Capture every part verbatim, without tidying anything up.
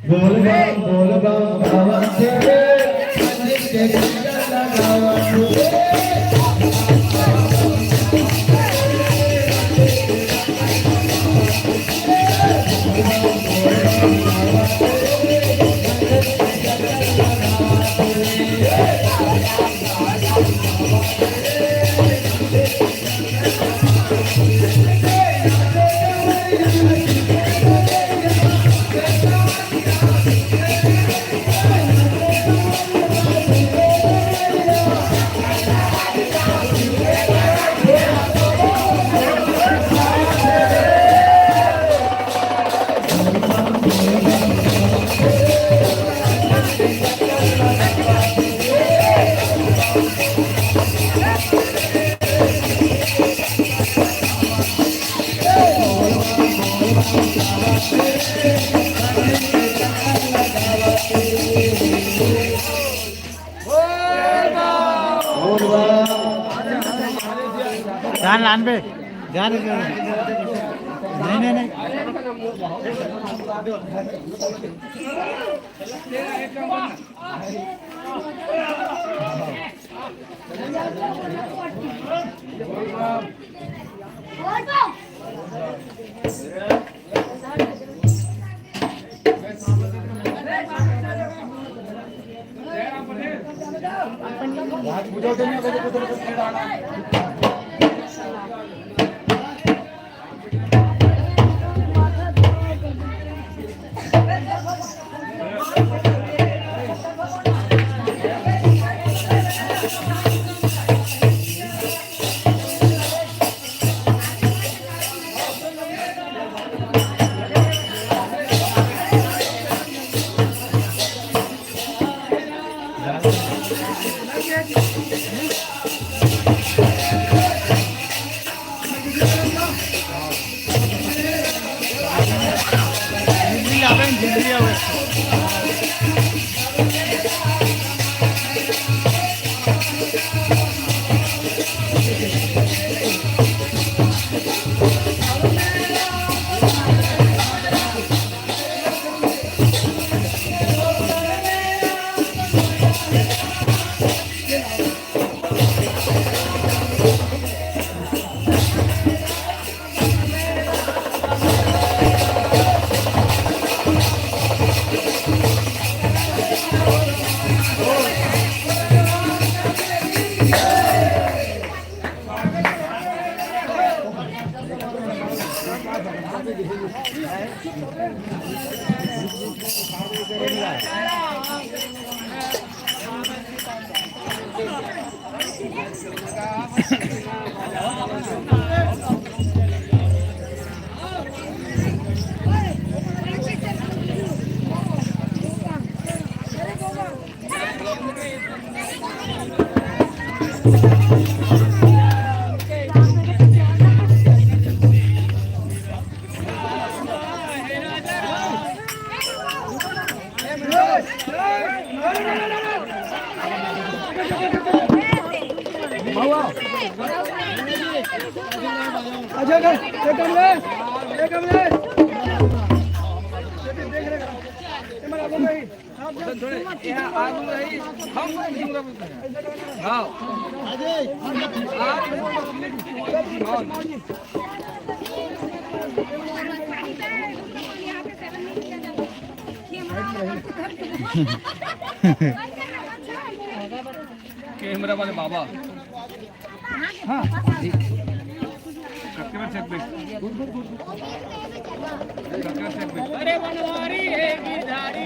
बोल बम, बोल बम, बाबा के रे, मंदिर के चक्कर लगावा। जान लान बे, जान। नहीं, नहीं, नहीं। कैमरा वाले बाबा। हाँ, ठीक। अरे बनवारी है गिरधारी।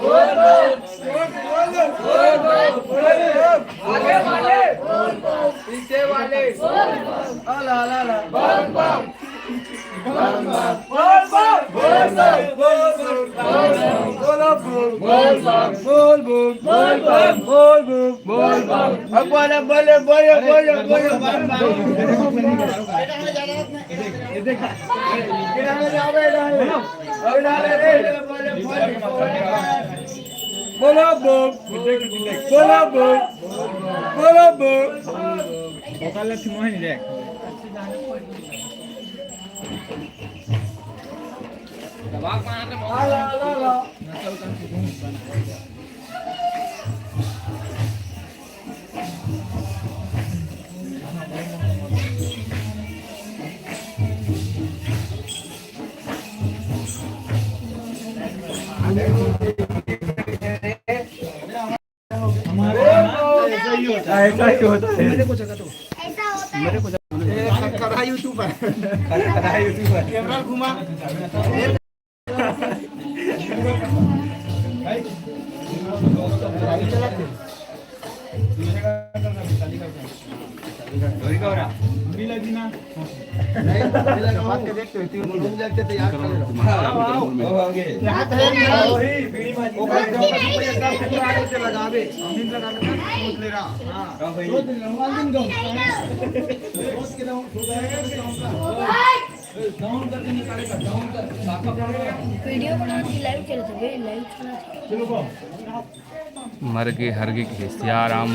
बोल बम। आगे वाले, पीछे वाले, अला, अला, अला। बोल बम। बोल बम, बोल बम, बोल बम, बोल बम, बोल बम, बोल बम, बोल बम, बोल बम। अब बोले, बोले, बोले, बोले, बोले, बोल बम। बोलो बम, बोलो बम, बोलो बम। ऐसा क्यों होता है? मेरे को जगह दो। ऐसा होता है। मेरे को जगह दो। ये Kharkhara YouTuber। Kharkhara YouTuber। Camera घुमा। वीडियो बना के लाइव चलत हे, लाइव चलत हे। मर गे हर गे के सियाराम।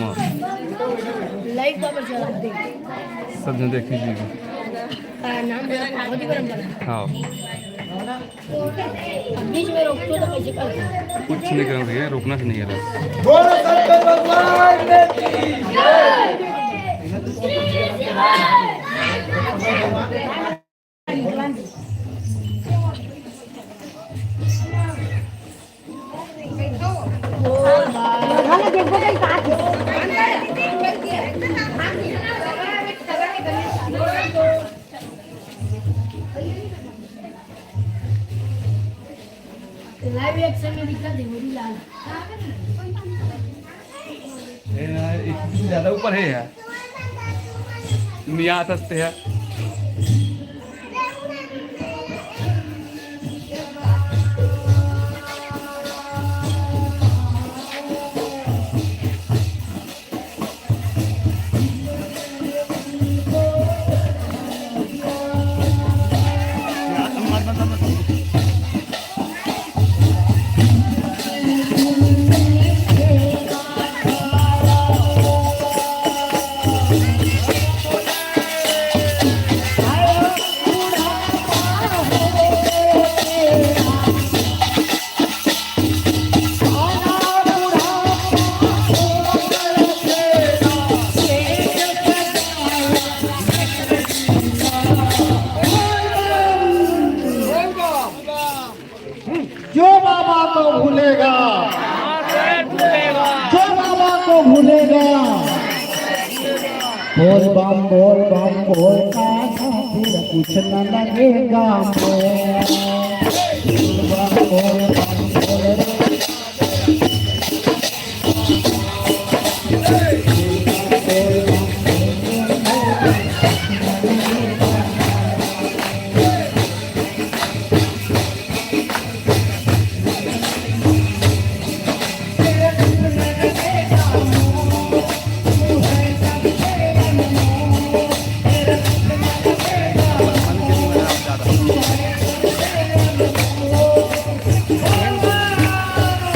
लाइव बाबर चलत हे। सब जन देखी जी। का नाम मेरा पार्वती परंपरा। हाँ। अब बीच में रोक दो तो कैसे कर? कुछ नहीं करना चाहिए, रोकना से नहीं है। बोलो शंकर भगवान की जय। लाइव रिएक्शन में दिखा दे, वो भी लाल। ए, ये ज्यादा ऊपर है यार। मियाँ हंसते हैं। जो बाबा को भूलेगा, जो बाबा को भूलेगा, बोल बम, बोल बम, बोल का फिर कुछ न लगेगा मोल। बोल बम, बोल बम, बोल।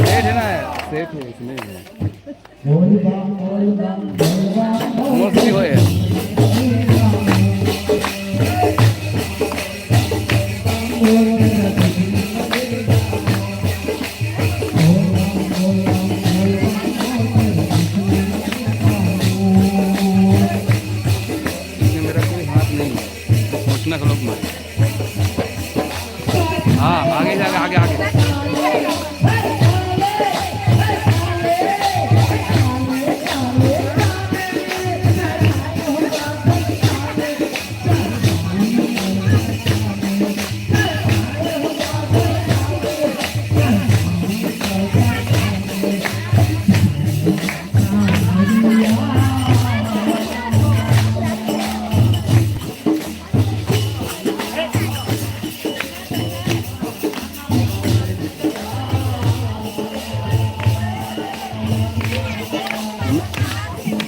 सेठ है ना, सेठ है, इसमें है। मस्ती होए। इसमें मेरा कोई हाथ नहीं है, सोचना का लोग मत। हाँ, आगे जाके, आगे, आगे।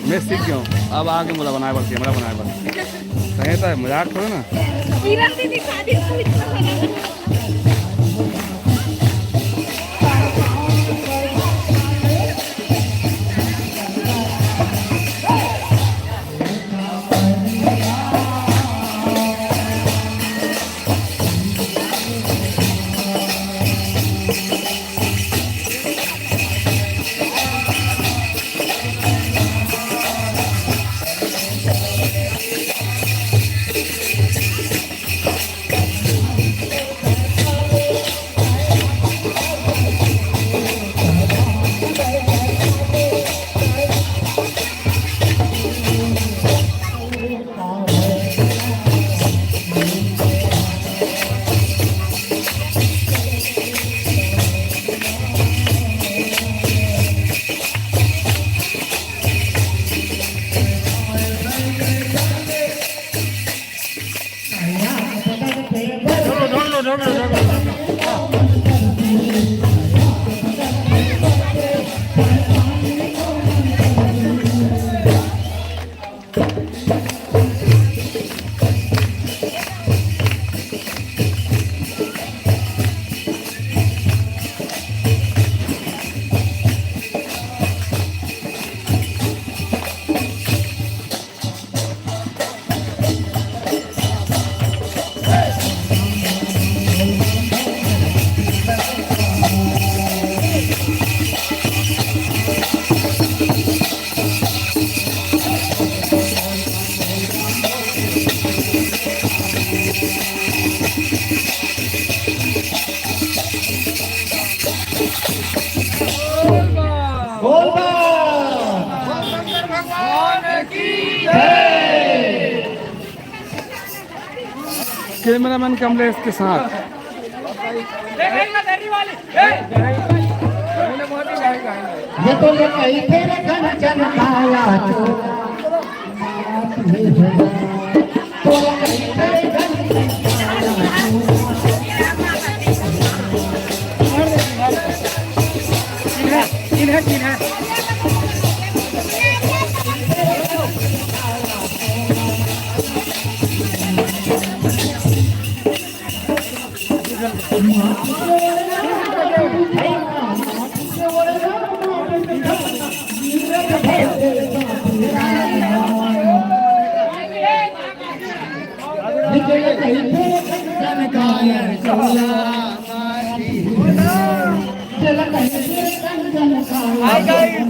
मैं सीख गया हूँ, अब आगे मोला बनाए बर, कैमरा बनाए बर। सही था, मजाक थोड़ा ना। किरण दीदी खाली कैमरामैन कमलेश के साथ। ये तो ये कहीं पे रखन चल काला चो।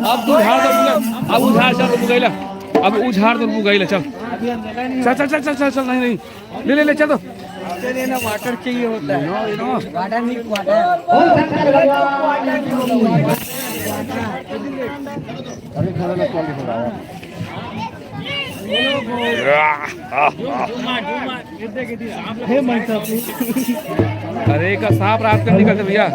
अब तू झाड़ दे, अब उझार चल तो बुगाइला, अब उझार तो बुगाइला, चल चल चल चल चल चल, नहीं नहीं, ले ले ले, चल तो। वाटर चाहिए होता है। वाटर नहीं, वाटर। अरे, का सांप रात कर निकलते भैया।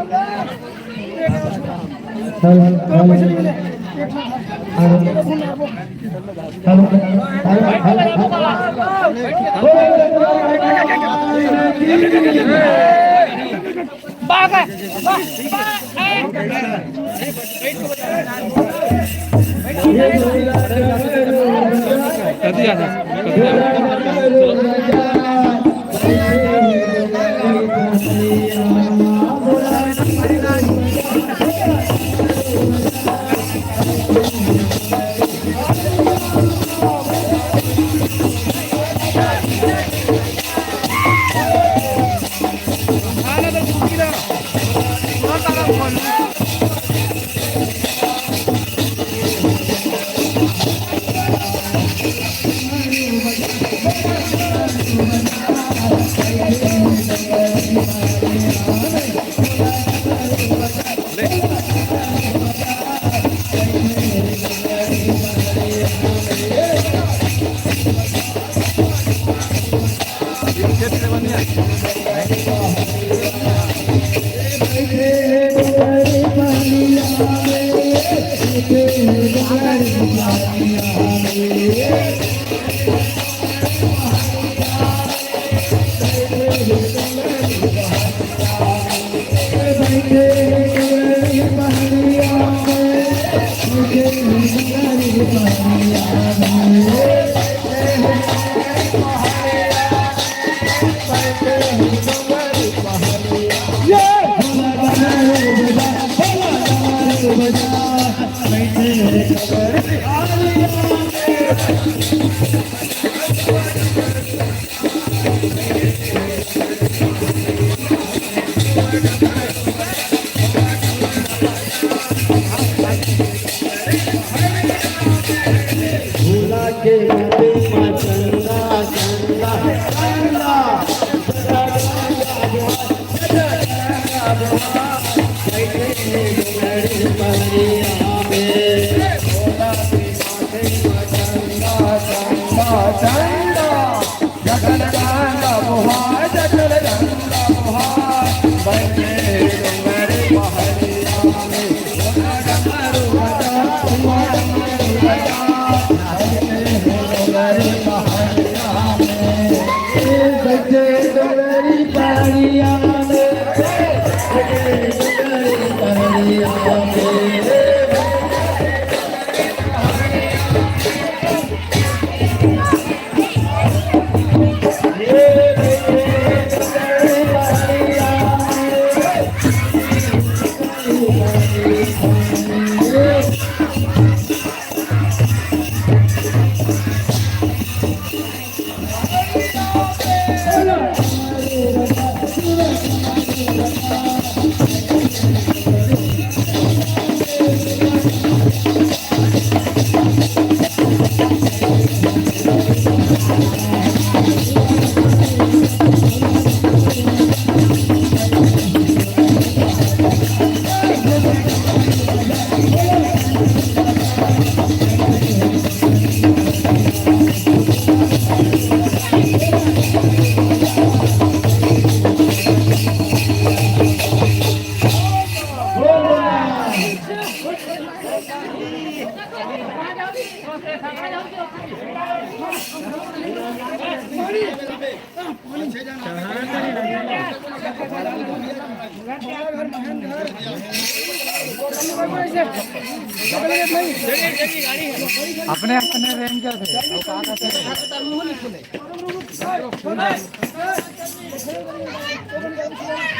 अपने अपने रेंजर थे, वो कहाँ का थे?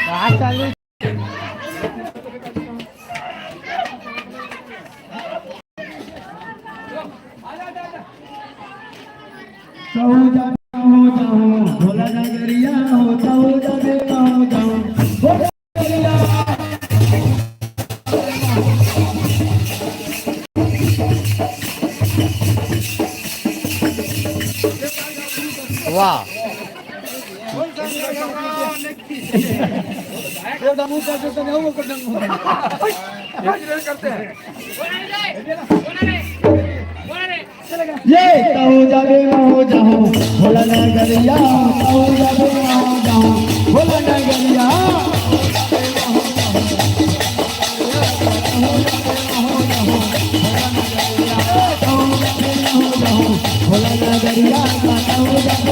बाहर चालू। कहूँ जाबे कहूँ जाहूँ, भोला नगरिया हो, कहूँ जाबे कहूँ जाहूँ, भोला नगरिया। वाह। ये कहूँ जाबे कहूँ जाहूँ, भोला नगरिया, कहूँ जाबे कहूँ जाहूँ, भोला नगरिया। भोला नगरिया, भोला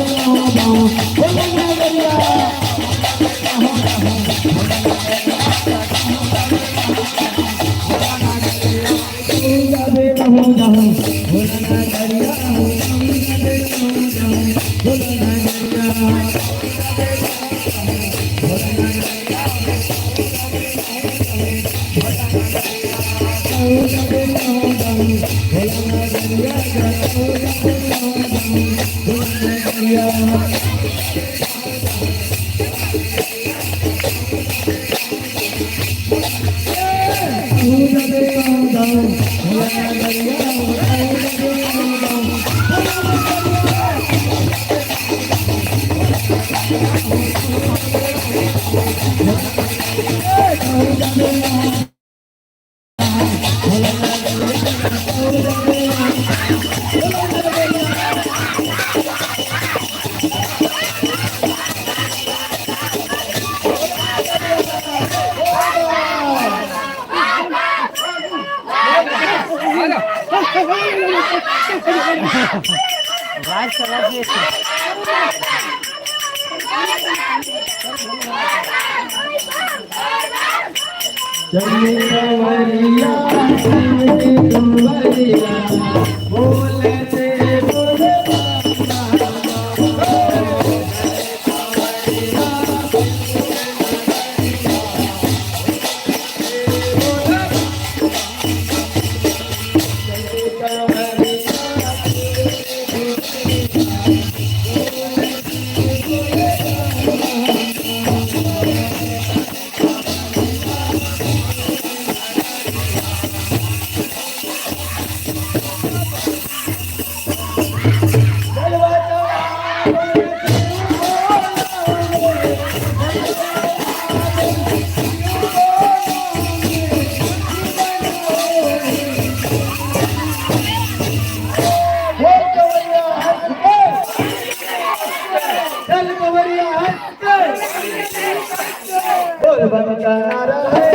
नगरिया। चल कंवरिया, चल कंवरिया, बोलते बोले बोल बम का नारा है।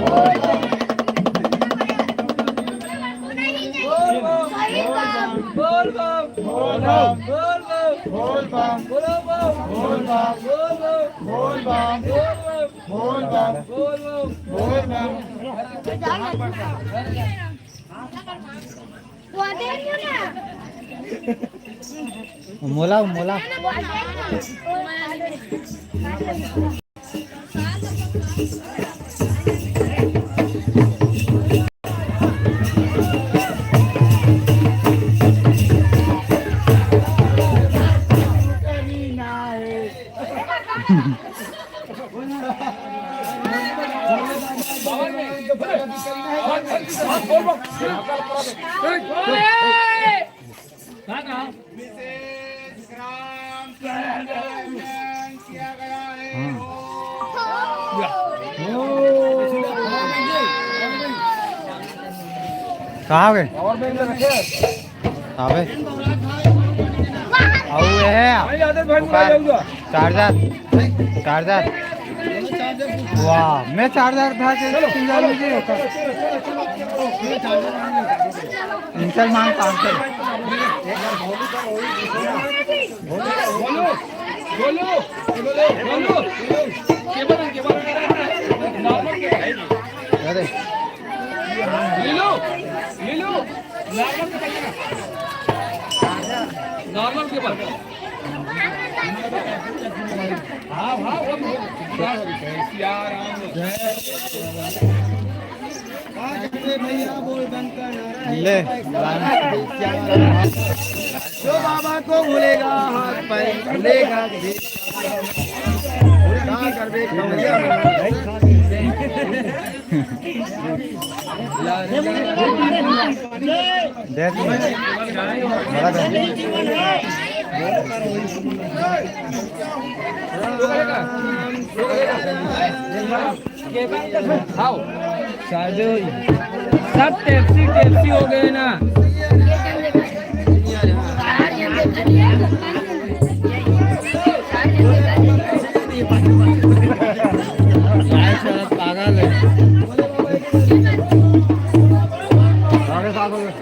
बोल बम। बोल बम। बोल बम। बोल बम। बोल बम। बोलो बम। बोल बम। बोल बम। बोल बम। बोल बम। बोल बम। बोल बम। बोल बम। मोला, मोला। कहाँ गए? अबे। अउ ये है। चार्जर। चार्जर। वाह, मैं चार्जर था, चलो। इंस्टॉल मांगता हूँ। बोलो, बोलो, बोलो, बोलो। Cable, cable. Normal cable. अरे। ले लो, ले लो। Normal cable. Normal cable. हाँ, हाँ, वो भी। जय सिया राम। ले। जो बाबा को भूलेगा, हाथ पैर भूलेगा। क्या करबे, कमरिया में। दे दे। बड़ा दे। आओ। शादी हुई। सब टेप्सी टेप्सी हो गए ना। पागल है।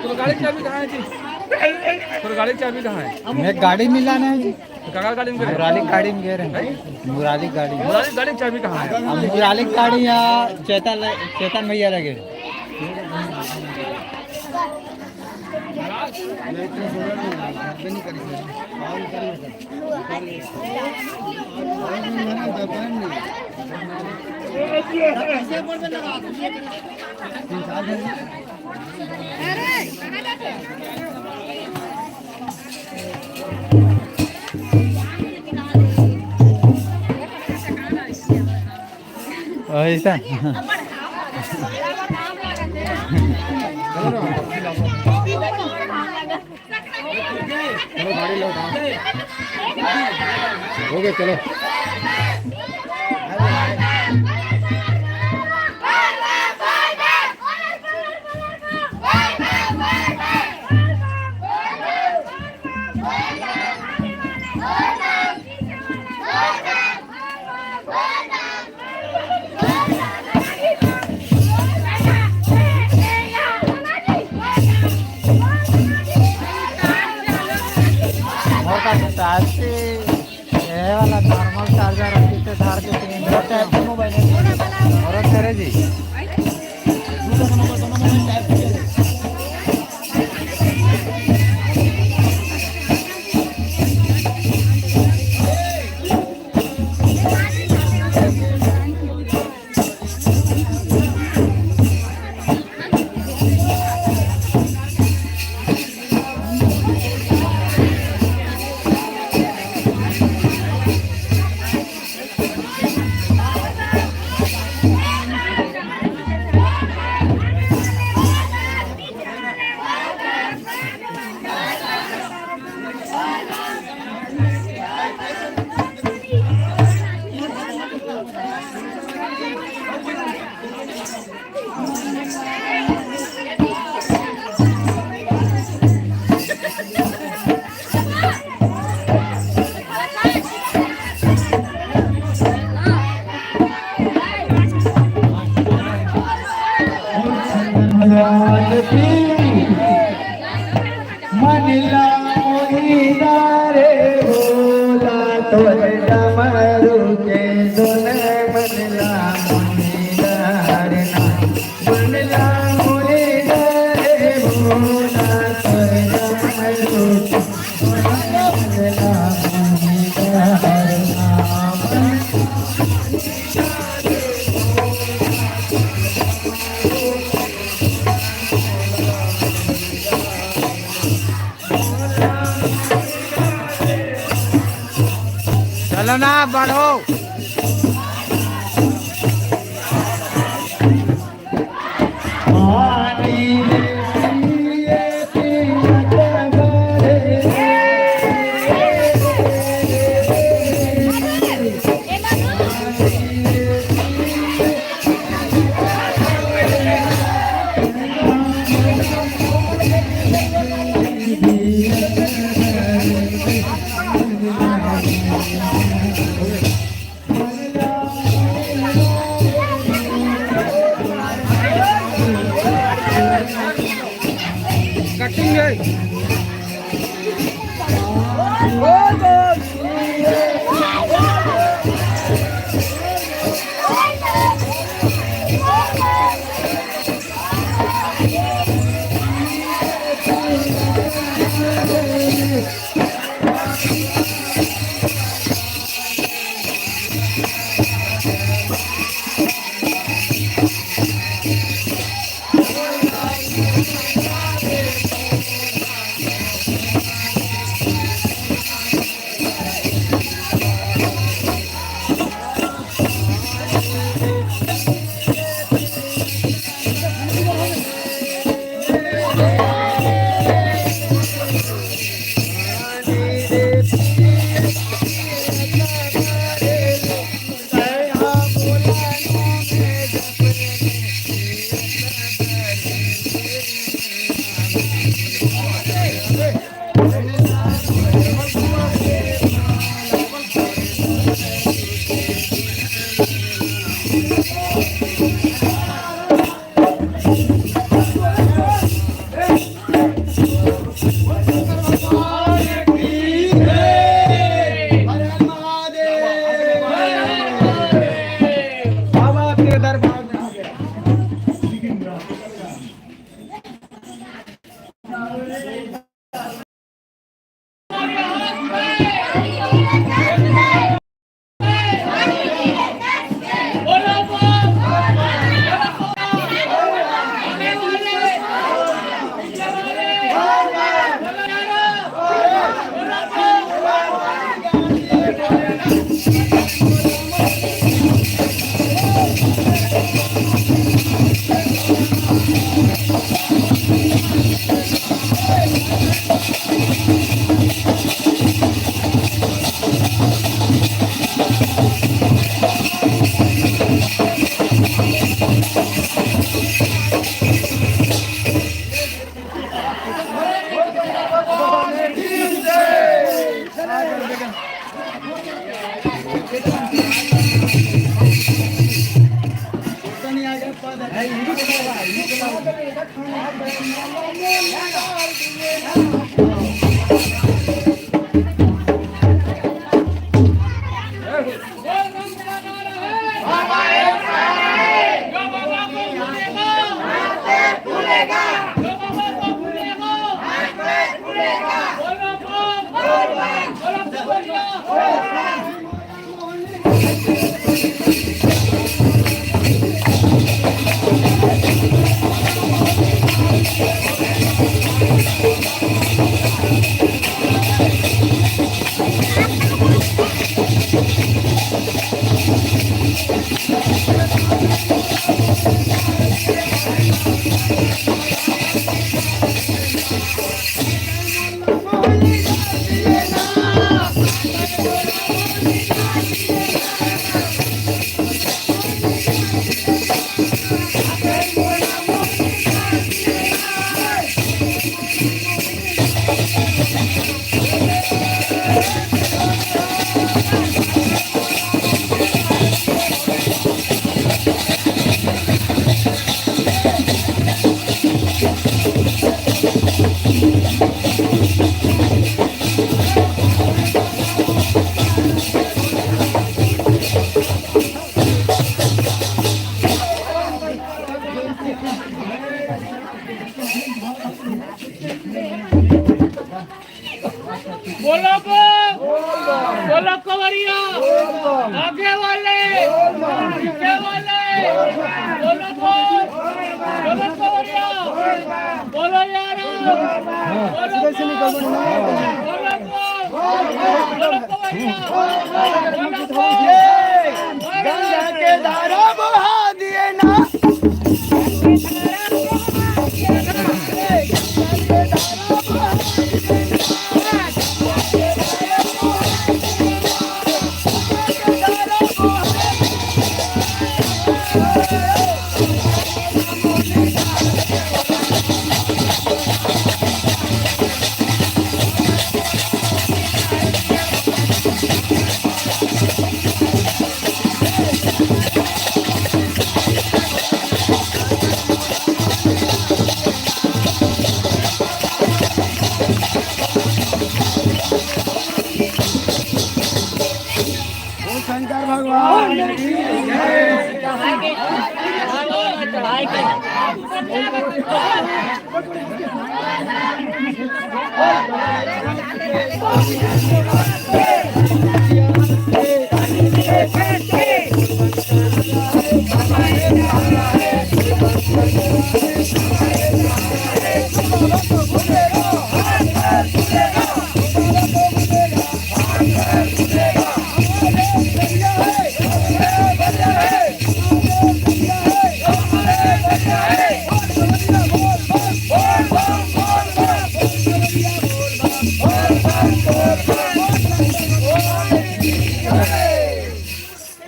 तो गाड़ी की चाबी कहाँ है जी? तो गाड़ी की चाबी कहाँ है? मैं गाड़ी मिलाना है जी। तो काका गाड़ी में गए? मुरारी गाड़ी में गए रहे। हैं? मुरारी गाड़ी। मुरारी गाड़ी की चाबी कहाँ है? अब मुरारी गाड़ी यहाँ चेतन, चेतन भैया लगे। ऐसा। चलो, गाड़ी लौटा। हो गया, चलो। मोर पास चार्ज के, ये वाला नॉर्मल चार्जर है, इसे धार के तीन टाइप के मोबाइल है। और करे जी। भगवान की। मन ला मोहिना रे भोला, तोर डमरू के धुन। मन ला मोहिना रे ना, मन ला मोहिना रे भोला, तोर डमरू के धुन। मन ला मोहिना रे ना। चलो ना, बढ़ो। कटिंग है। बोलो बो, बोलो कंवरिया, आगे वाले, पीछे वाले, बोलो बो, बोलो कंवरिया, बोलो यारा, बोलो बो, बोलो बो, बोलो कंवरिया, बोलो बो। गंगा के धारा बहा दिए ना। शंकर भगवान की जय।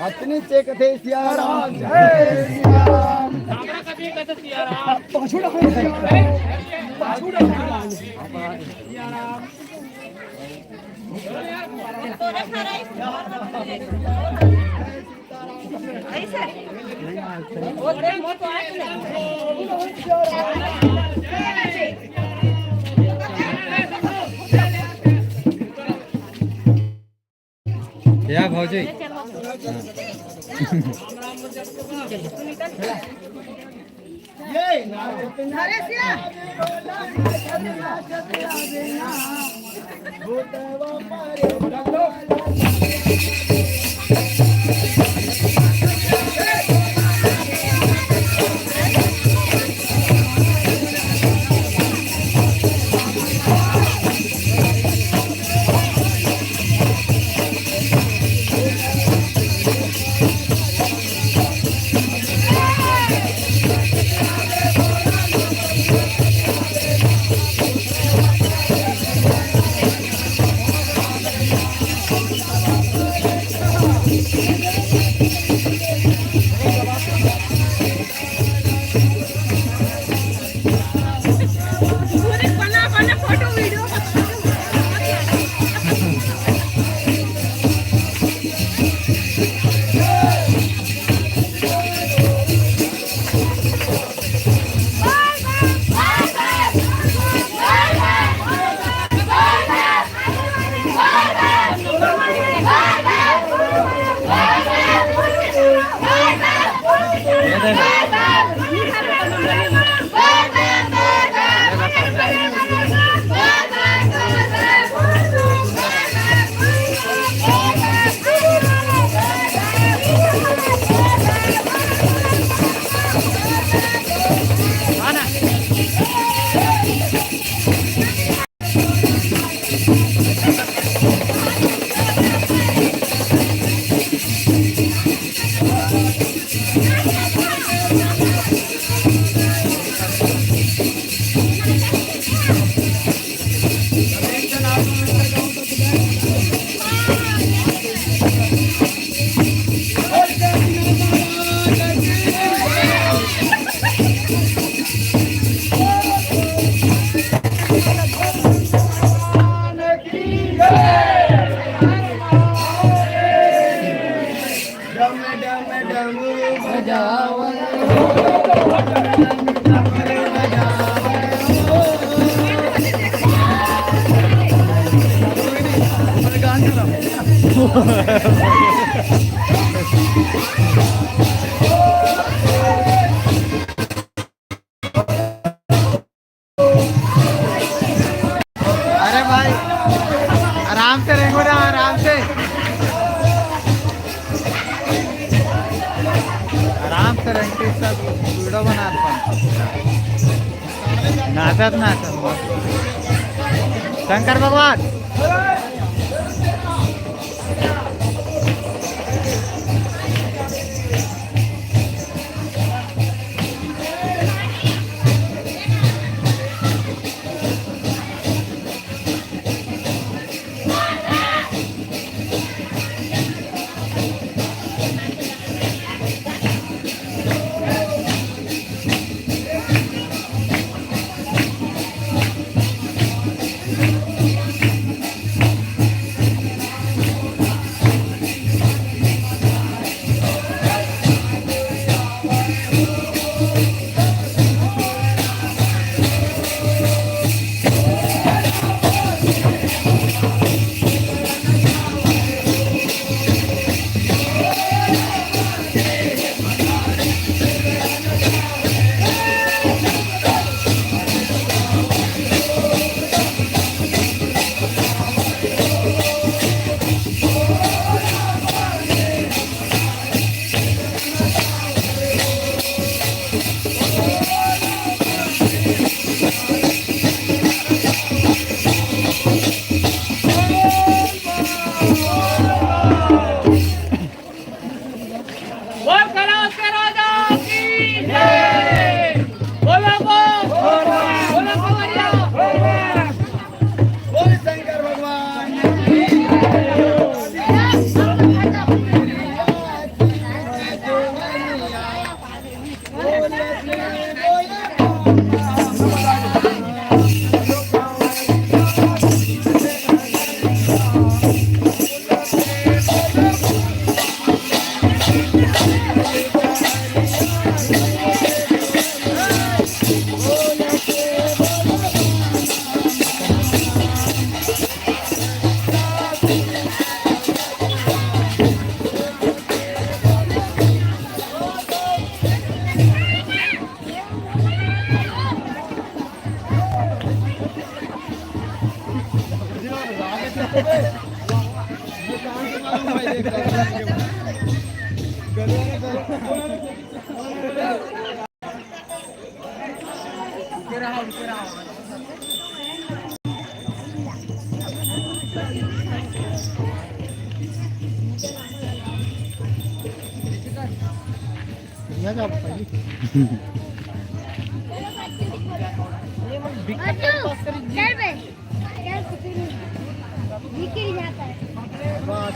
अतनी चेक थे सिया राम, जय सिया राम। पाछू रखो, पाछू रखो। या भौजी। अरे भाई, आराम से रेंगो ना, आराम से, आराम से रेंगो, सब वीडियो बनात बा। नाचत नाचत बस। शंकर भगवान।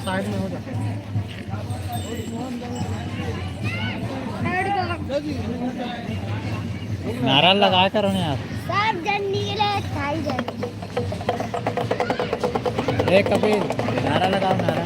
साइड में हो जाता है। नारा लगा करो ना यार। सब जन नीले खाई जाए। ए कपिल, नारा लगाओ, नारा।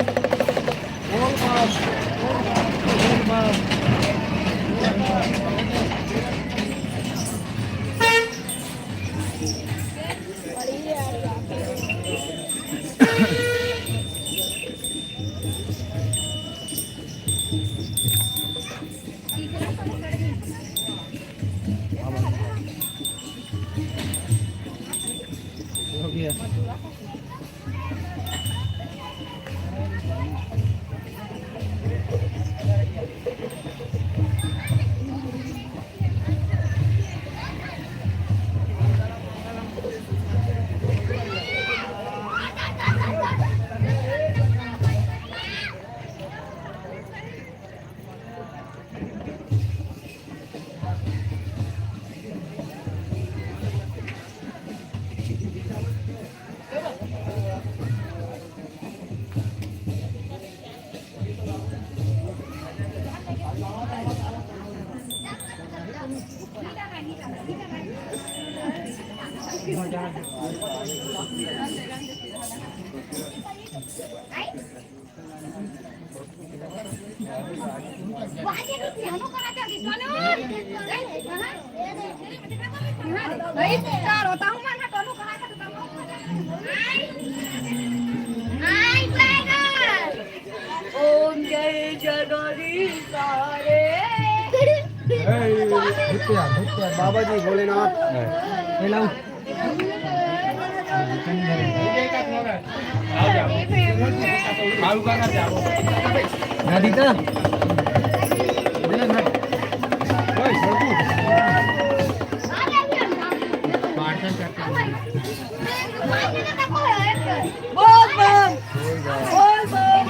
ओम जय जगदीश हरे। बाबा जी भोलेनाथ। राधिका। बोल बम। बोल बम।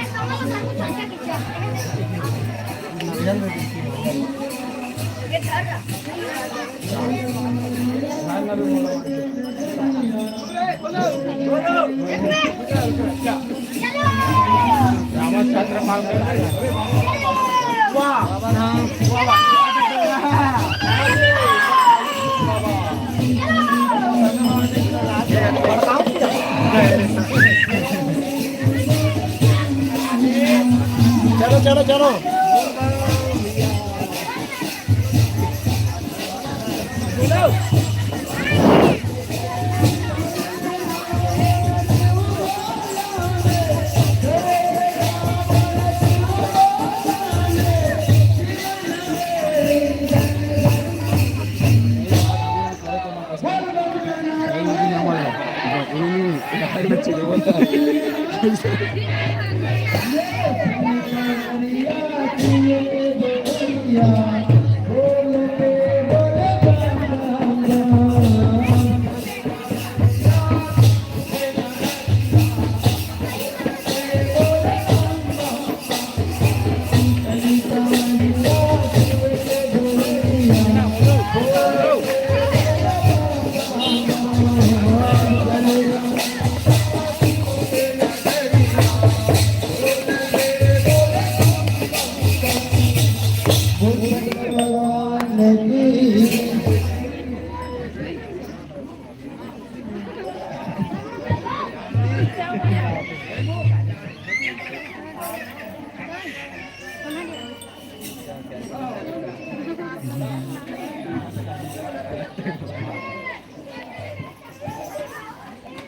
चलो, चलो, चलो।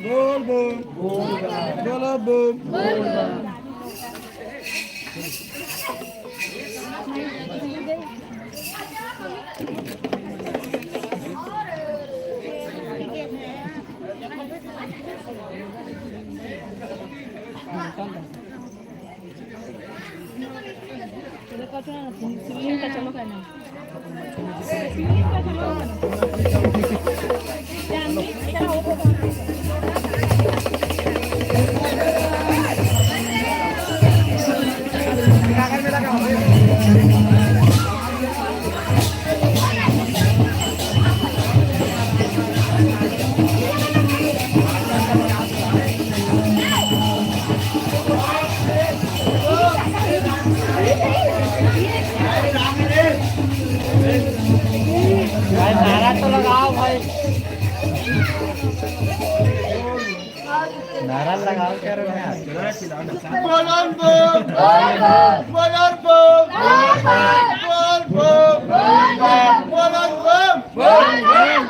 बोल बम। बोलो बम। भाई, नारा तो लगाओ भाई। नारा लगाओ क्या रे भैया? बोलन बम। बोलन बम। बोल बम। बोलन बम।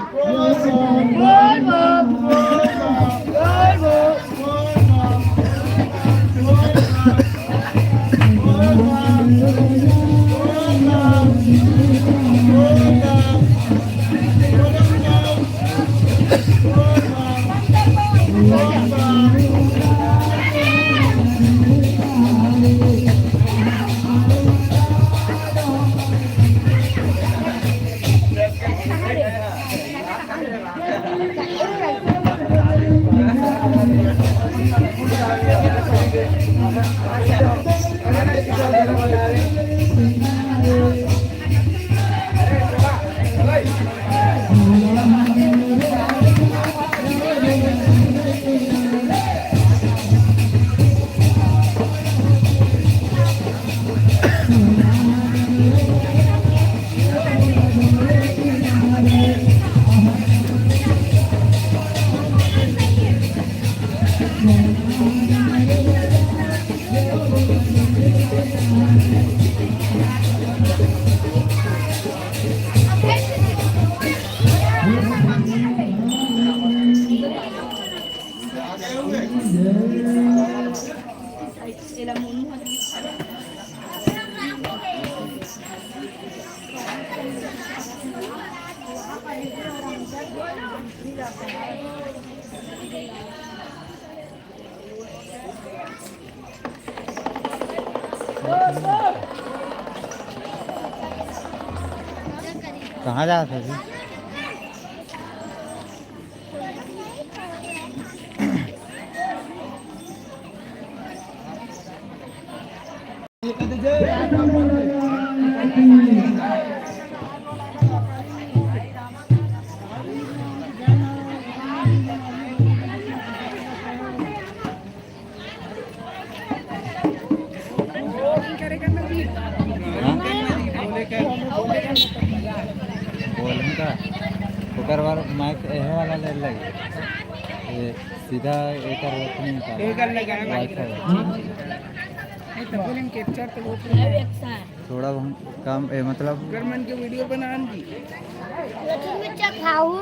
कहाँ जात हे जी? हाँ? बोलन का? ओकर बर माइक एहे वाला ले लगे। ये सीधा एकर ओतनी का। एकर लगा, वाईफाई। नहीं तो बोलें कैप्चर तो वो थोड़ा बहुत काम, ए, मतलब अगर मन के वीडियो बनान जी। YouTube में चक खाऊ।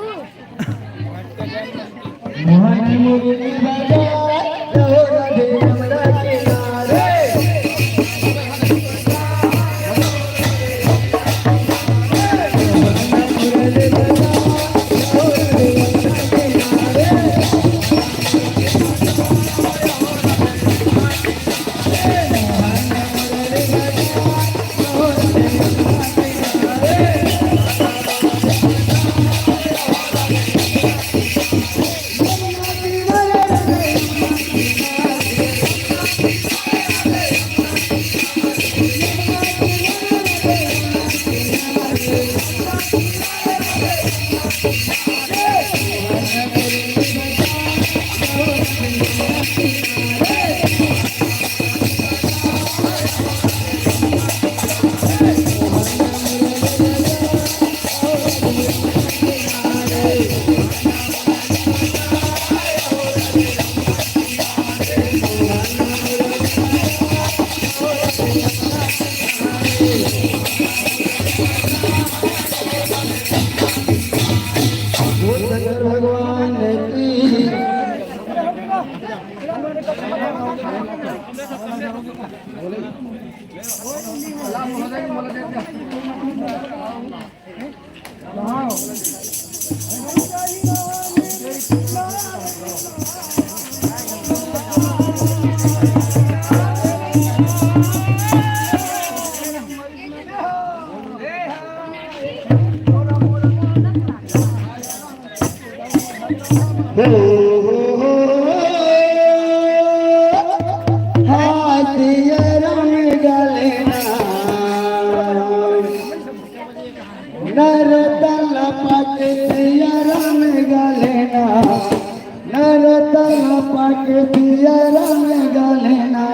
के पियरा में गलना।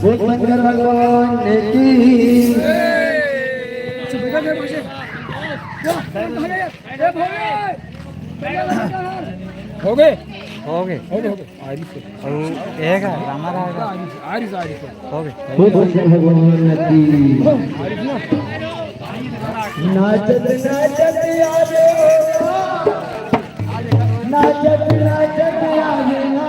बोल शंकर भगवान की। हो गए? हो गए। हो गए, हो गए। आरिफ है। और एक है, रामा राय का। आरिफ, आरिफ, आरिफ है। हो गए। बोल शंकर भगवान की। नाचत नाचत आवे हो, नाचत नाचत आवे ना।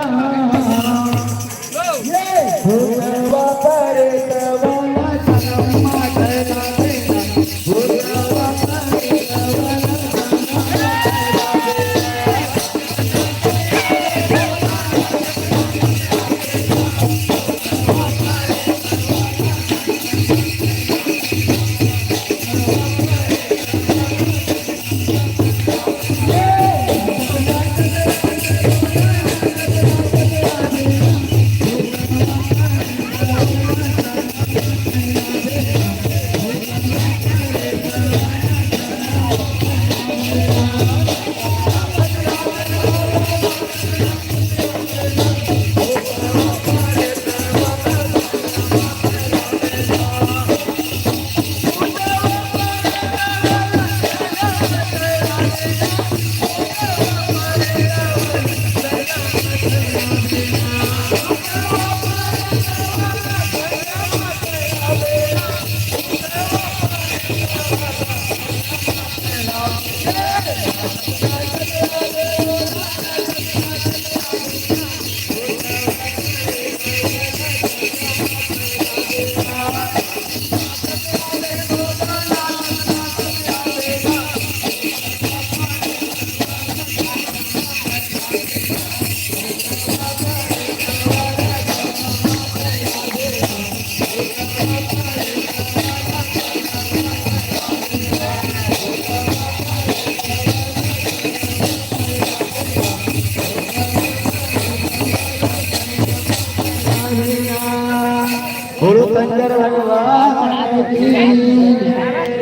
बोलो शंकर भगवान की,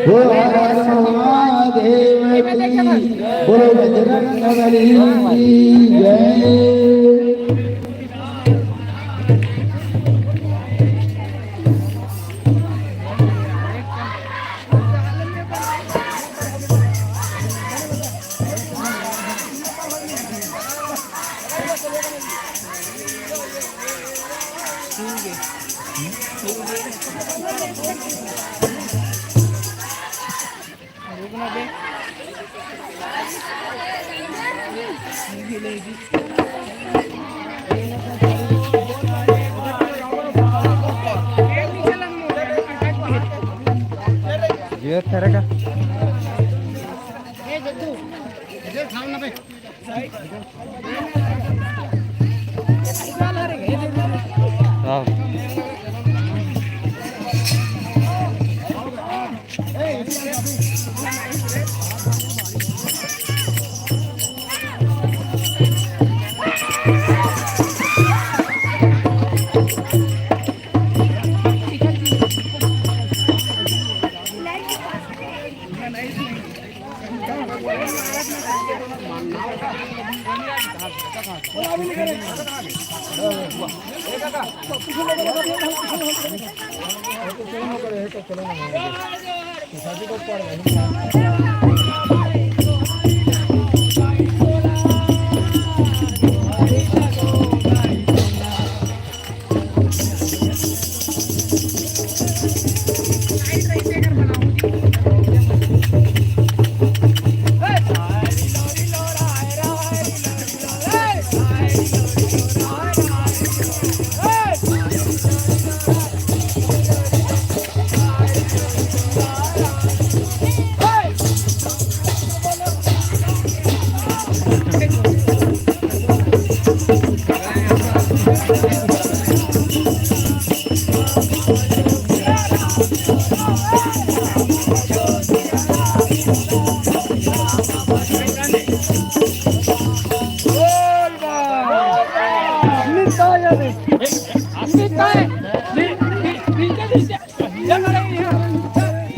बोलो हर हर महादेव की, बोलो बजरंग बली की जय। रुकना बे। ये तेरे का। हाँ।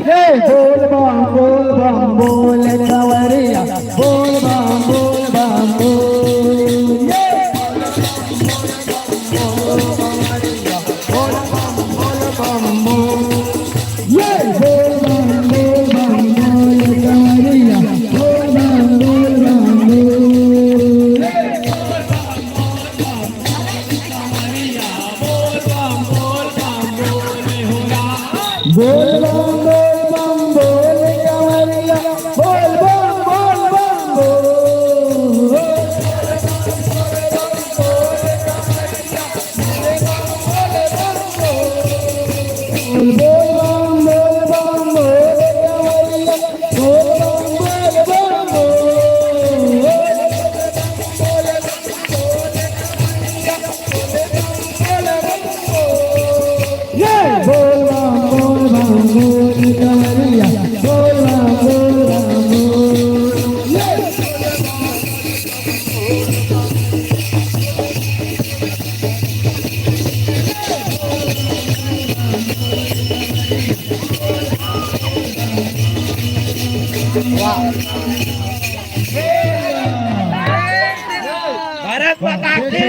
हे बोल बम बोल बम बोल कंवरिया, बोल बम बोल बम बोल। ये बोल बम बोल बम बोल। ये बोल बम बोल बम बोल कंवरिया, बोल बम बोल बम बोल। बोल बम बोल बम बोल कंवरिया, बोल बम बोल बम बोल। बोल बम बोल बम बोल कंवरिया, बोल बम बोल बम बोल। ये बोल बम बोल बम बोल कंवरिया, बोल बम बोल बम बोल। ये भारत माता की।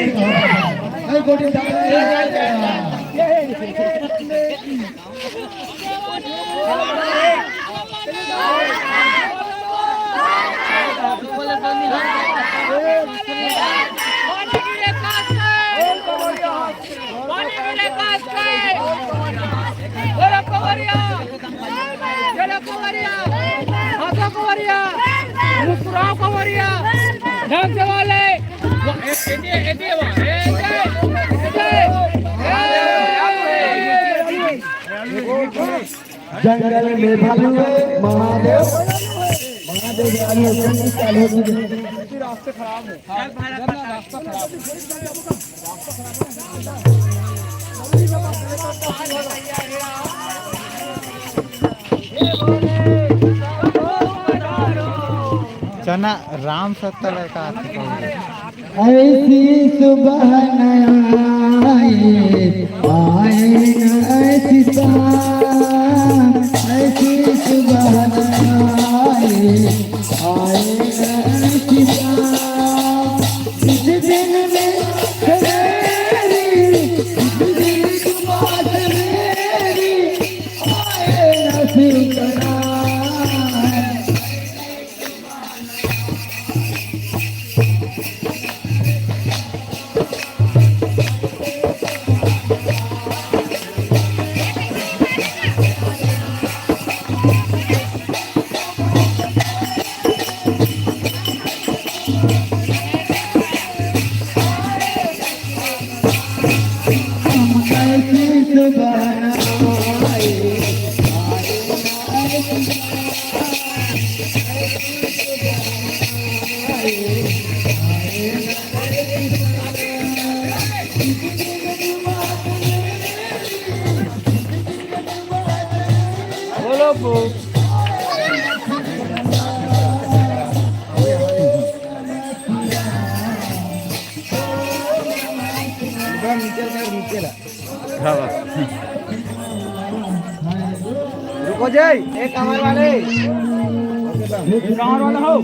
पानी मिले कास के। बोलो कंवरिया। चलो कंवरिया। हाथों कंवरिया। मुस्कुराओ कंवरिया। ढंग से वाले। जंगल में भालू है महादेव, महादेव भालू है, चालू हो गए। चना राम सत्ता लगा। ऐसी सुबह न आए, आए न ऐसी शाम, ऐसी सुबह न आए, आए न ऐसी शाम। इस दिन में मेरी, इस दिन की बात मेरी, आए न फिर कनाए। रुको जी, एक कमर वाले, एक कमर वाला हो।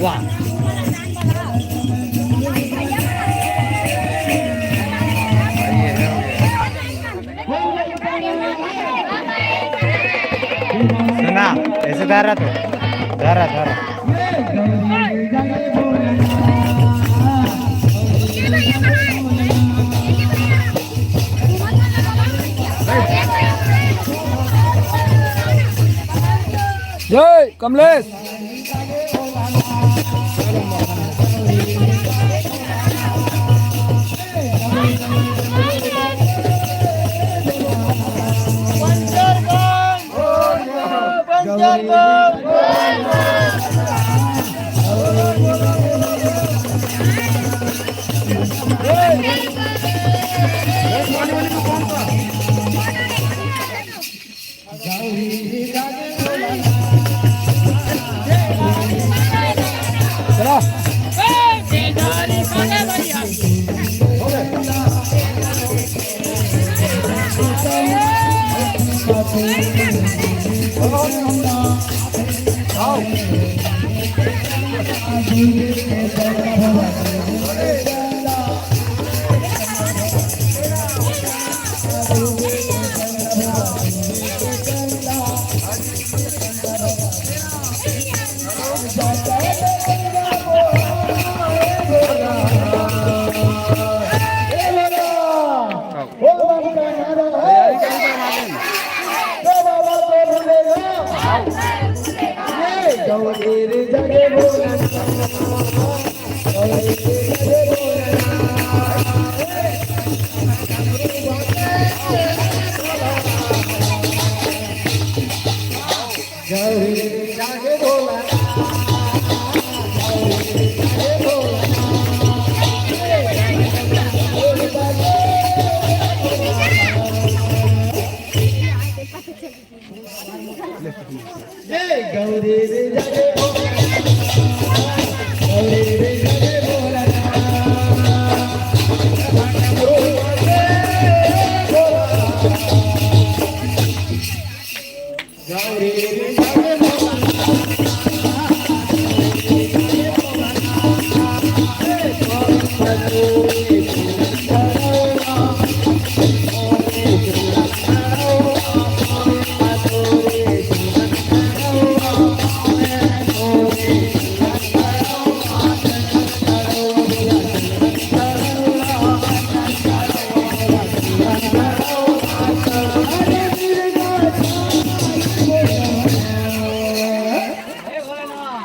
वाह। सुना, ऐसे धरा तो, धरा, धरा। जय कमलेश।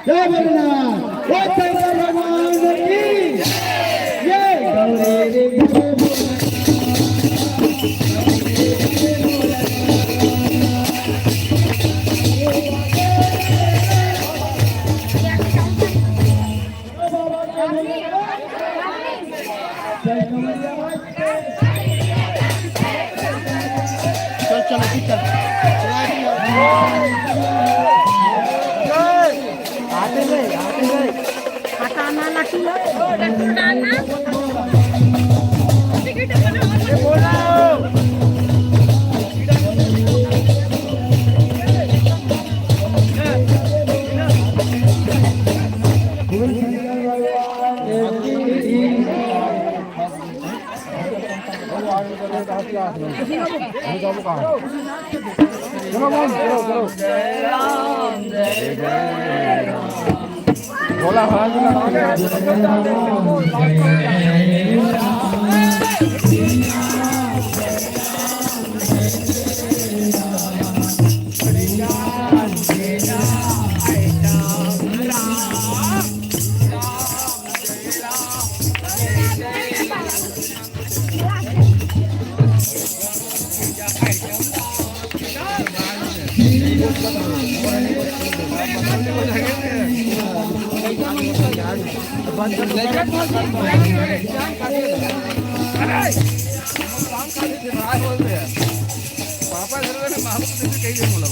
जय भोलेनाथ। बोल शंकर भगवान की जय। पापा घर में मामू से कही बोला।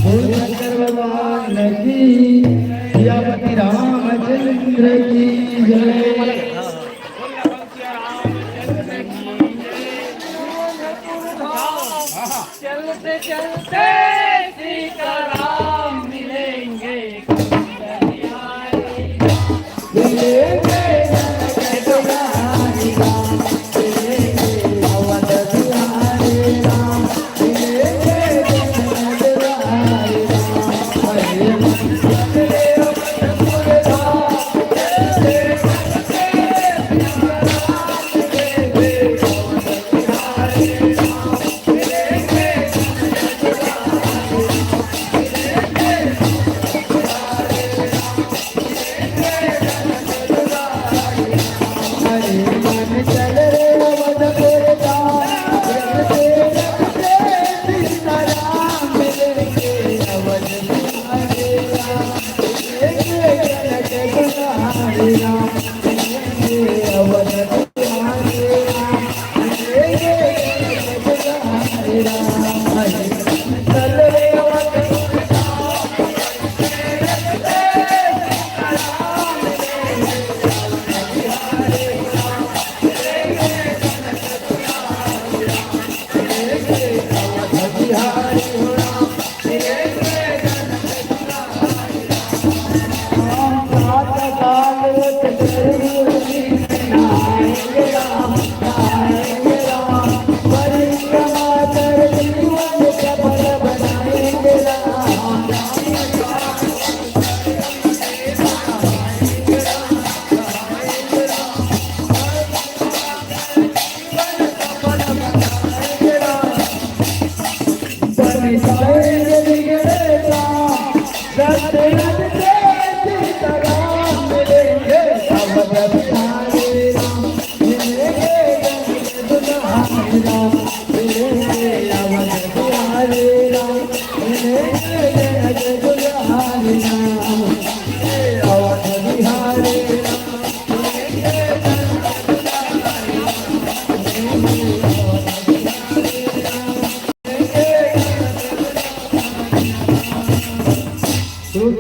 बोल शंकर भगवान की, सियापति रामचंद्र की जय। चलते चलते सीताराम मिलेंगे।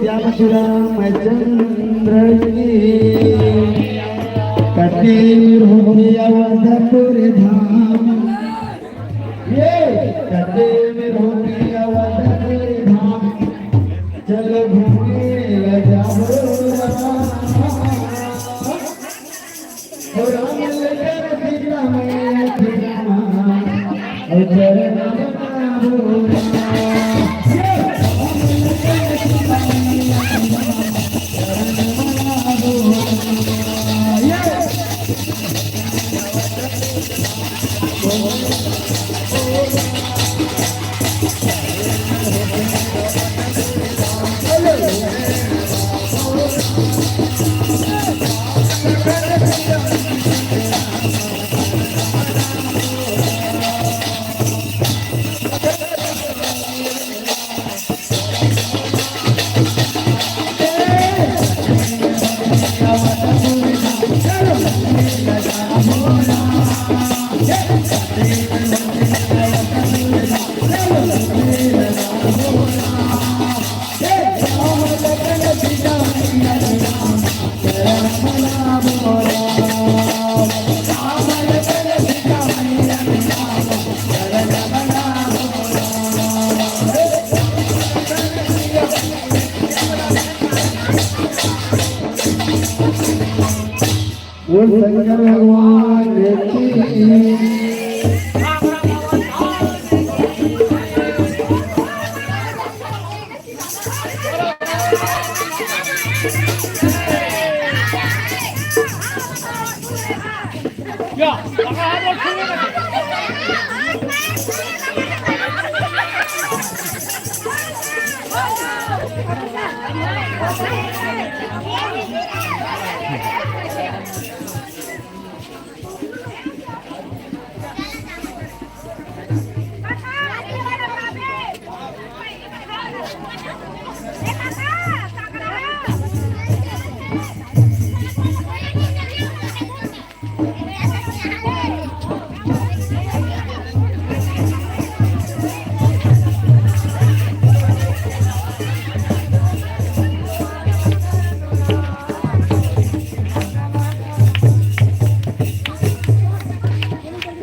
श्याम श्याम चंद्र की। कटे में होके अवधपुर धाम, ये कटे में होके अवधपुर धाम, चलो घूमे ला जाबो राम। बोल शंकर भगवान की।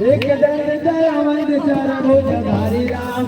एक दंड दयावंत चार भुज धारी राम।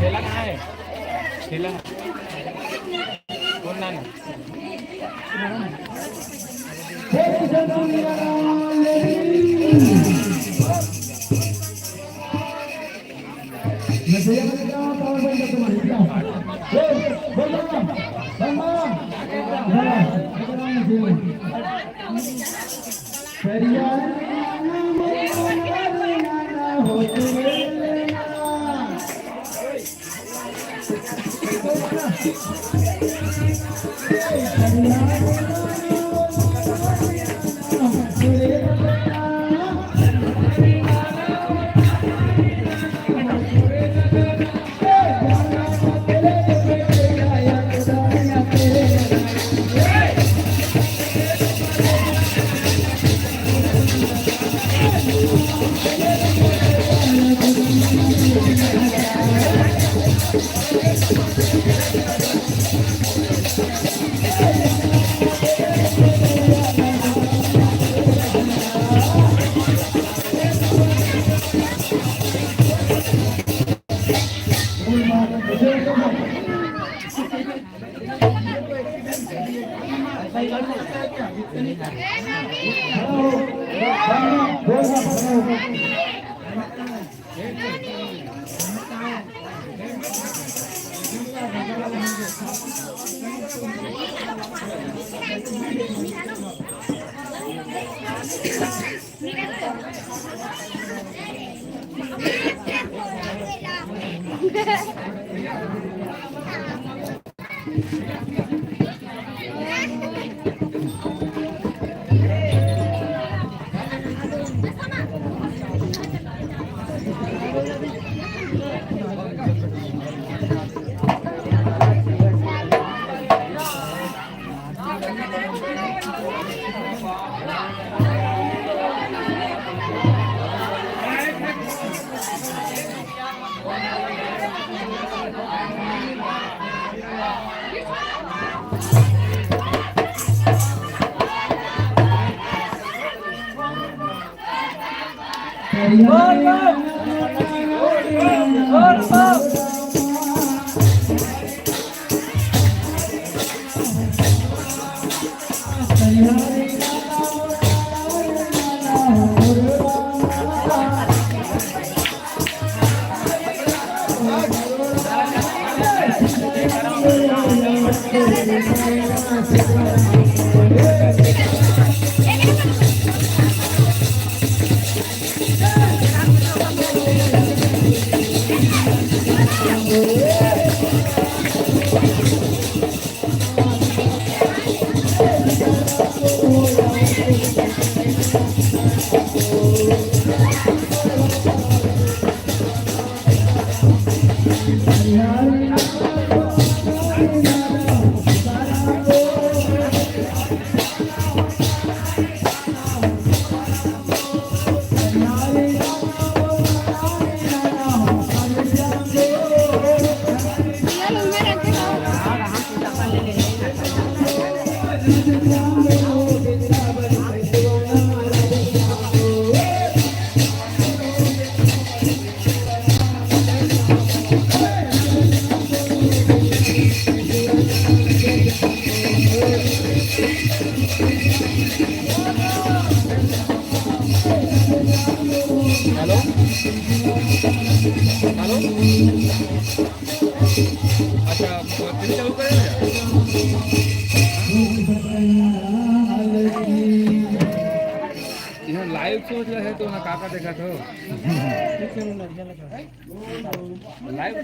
ठेला कहाँ है? ठेला कौन लाना? Hello, hello. अच्छा, फिर चालू करें भैया। लाइव सोच रहे तो ना काका देखा थो। लाइव।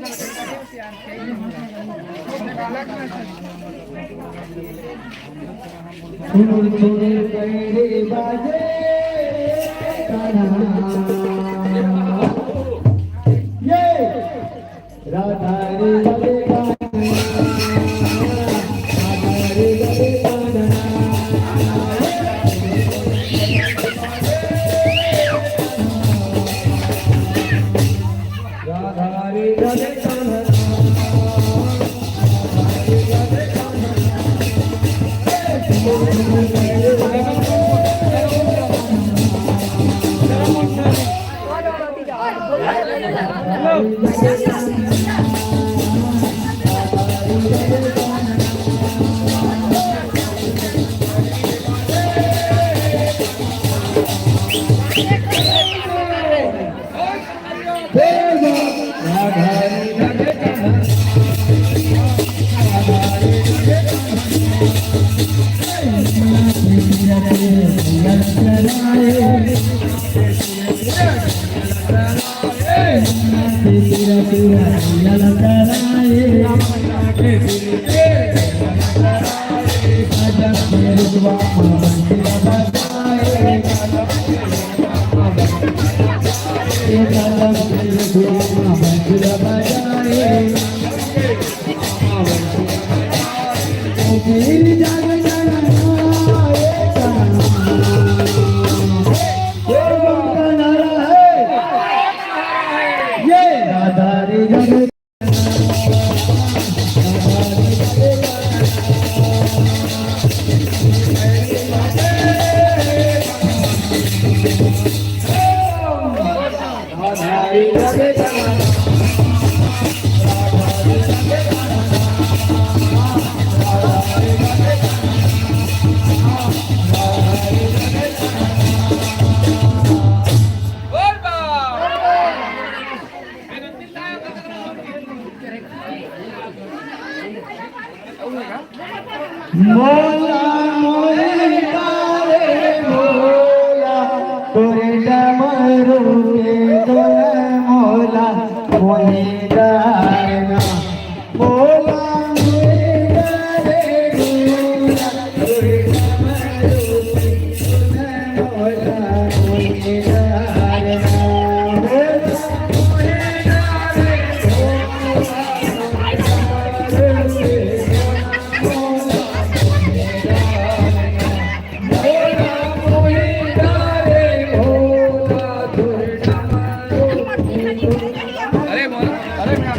मोला मोहिता रे मोला, तोरे डमरू के धुन मोला मोहिता रे ना। मोला मोहिता रे मोला, तोरे डमरू के धुन मोला मोहिता रे ना। मोला मोहिता रे मोला, तोरे डमरू के धुन मोला मोहिता रे ना। अरे बोल, अरे मैं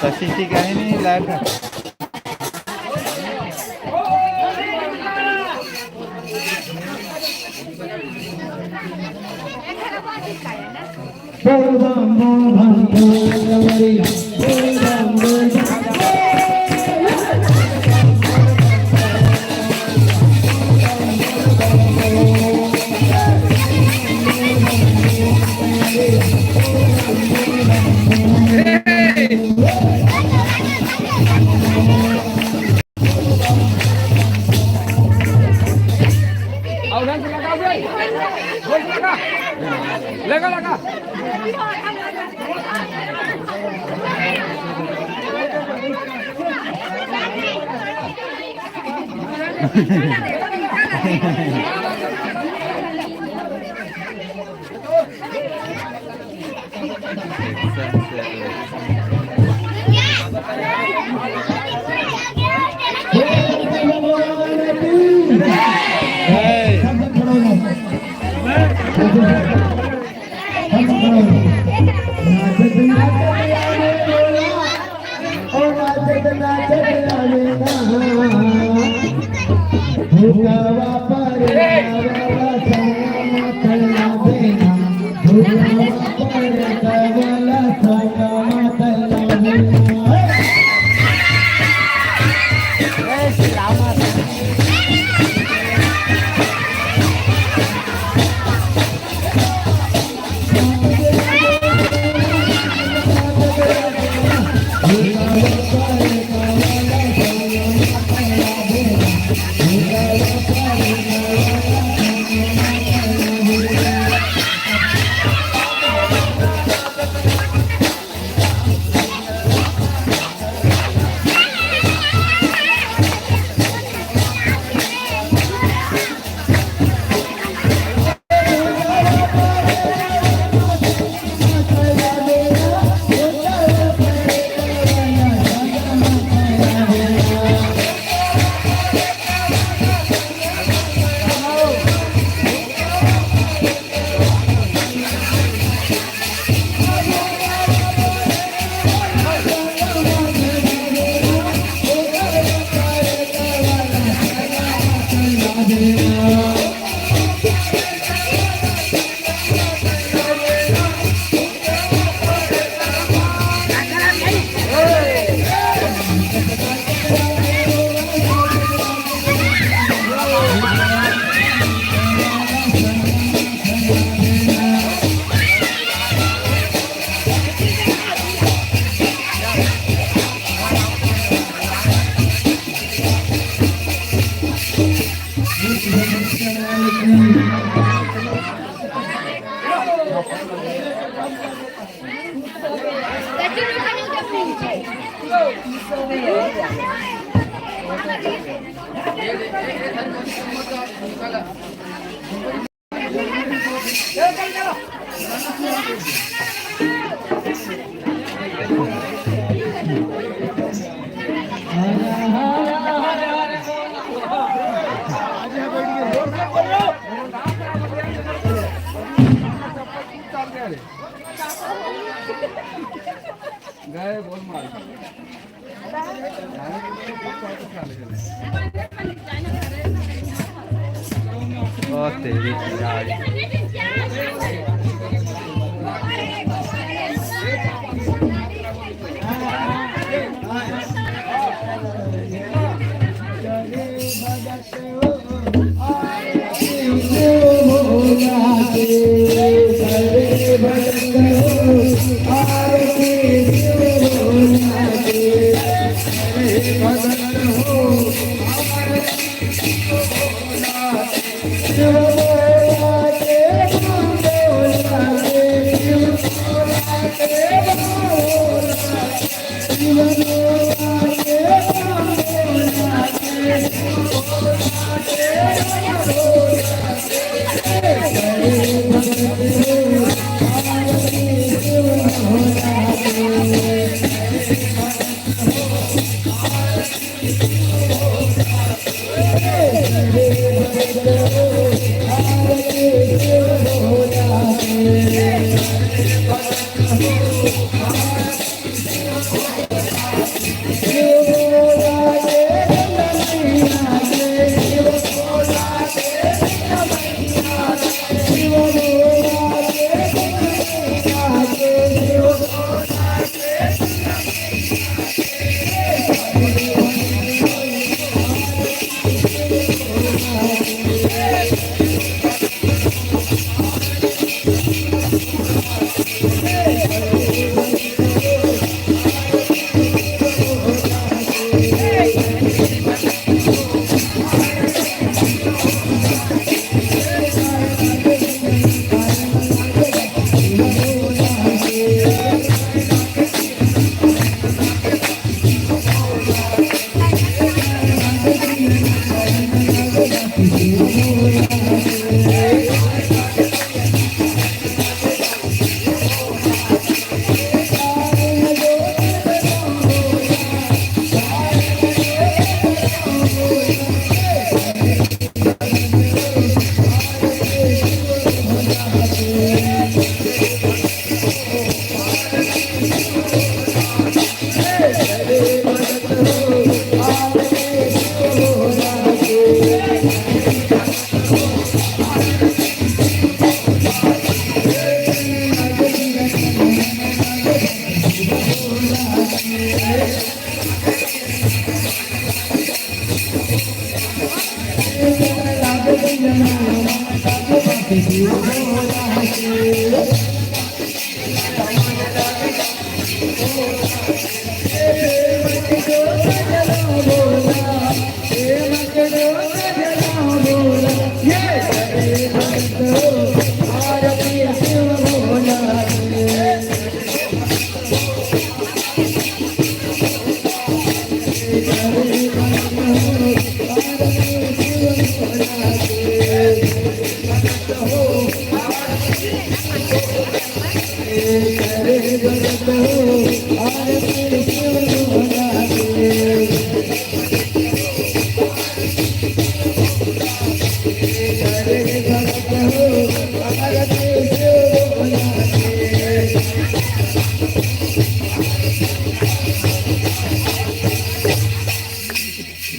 शशि की कहीं नहीं लाइव है। गए बोल मार। ओ तेरी की यार।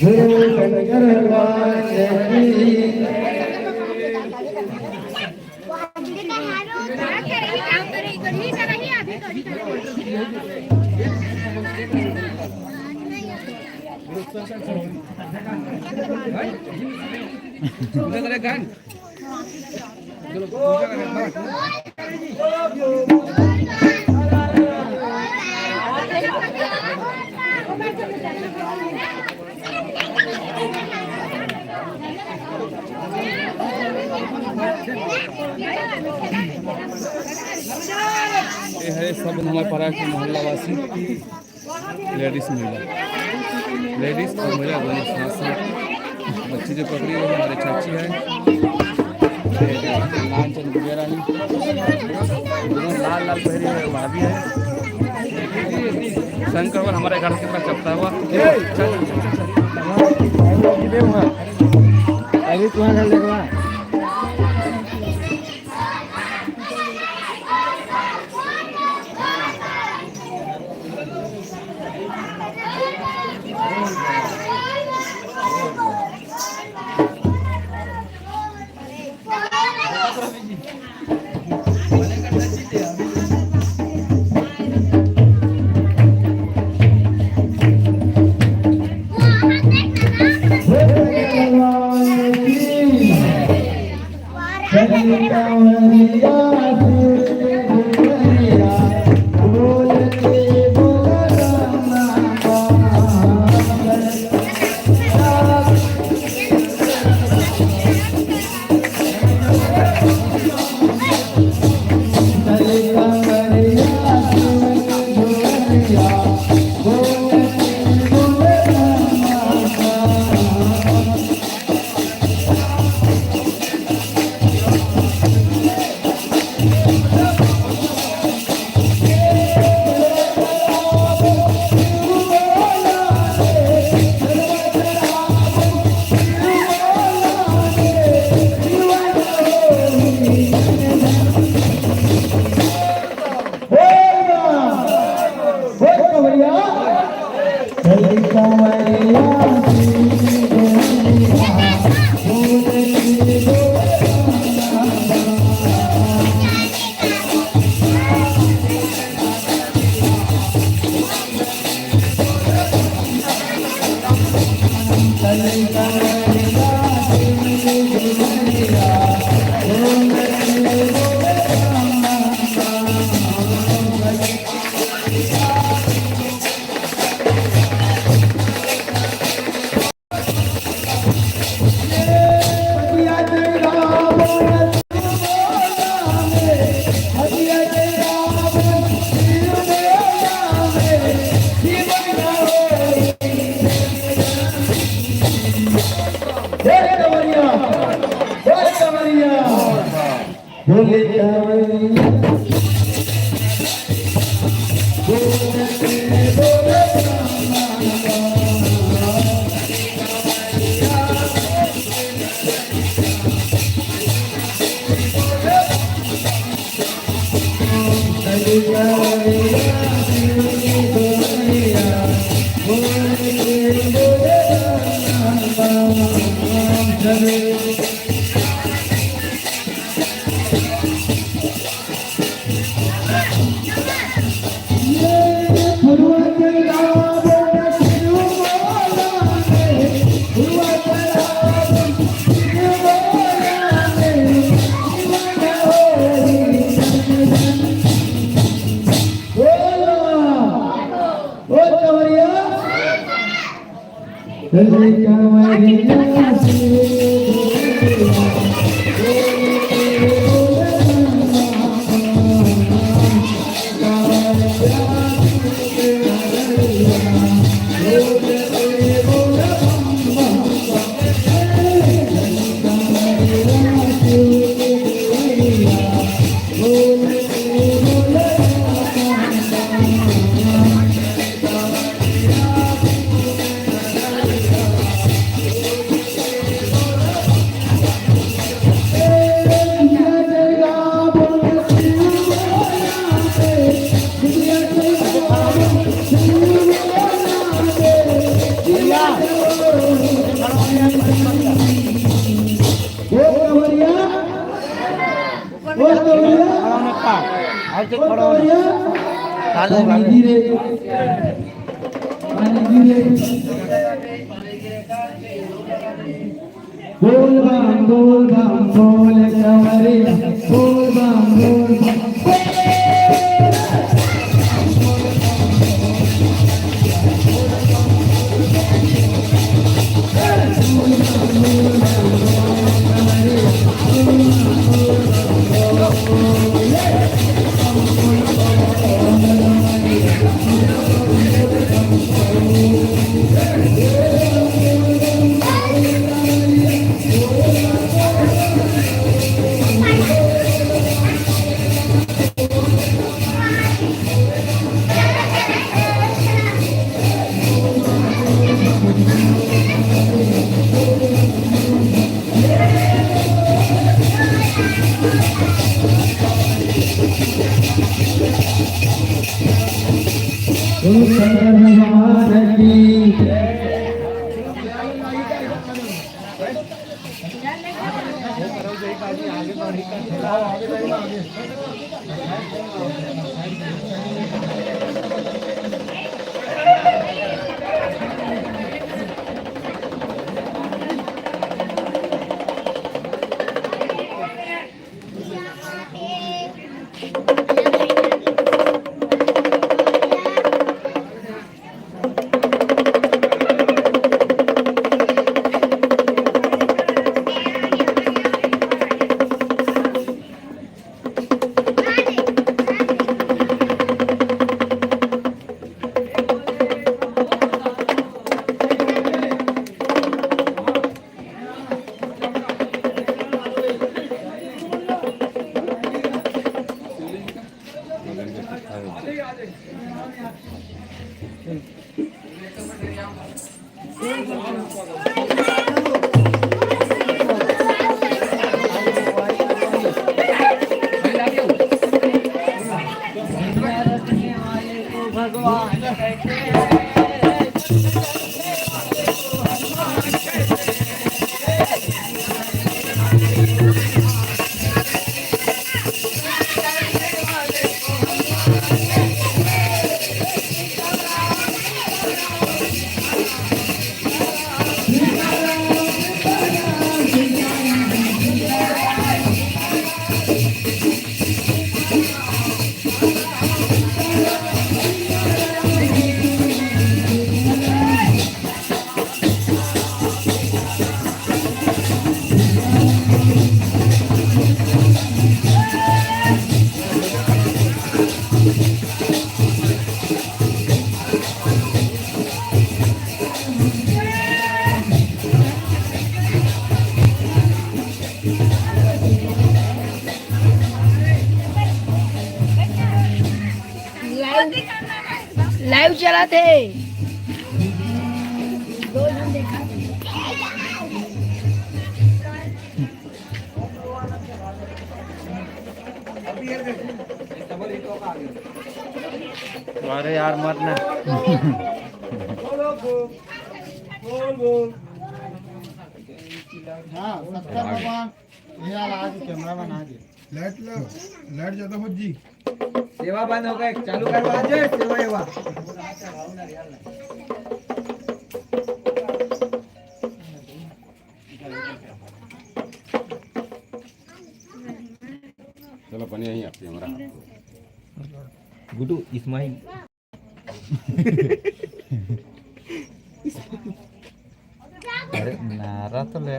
गुरु शंकर भगवान की। ये है सब हमारे पारा के मोहल्ला वासी। लेडीज महिला, लेडीज और महिला दोनों साथ साथ। बच्ची जो पकड़ी हुई है हमारी चाची है, ये नानचंद वगैरह ही, दोनों लाल लाल पहनी हुई भाभी है। शंकर और हमारे घर के पास चलता हुआ। चल, चल, चल, चल। अभी तुम्हारा घर लगवा। बोल बम बोल बम बोल कंवरिया, बोल बम बोल बम। लाइव, लाइव चलत हे। अरे यार, मत ना। हाँ, शंकर भगवान। ये यार, आज कैमरा बना दे। लाइट लो, लाइट ज्यादा हो जी। सेवा बंद हो गए, चालू करवा दे सेवा एवा। चलो, बने यहीं आप कैमरा। गुड्डू, इस्माइल। अरे, नारा तो ले,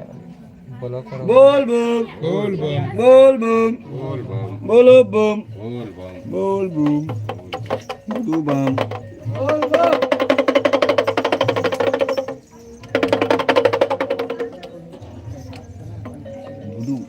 बोलो करो। बोल बम। बोल बम। बोल बम। बोल बम। बोलो बम। बोल बम। बोल बम। बोल बम। बोल बम। गुड्डू।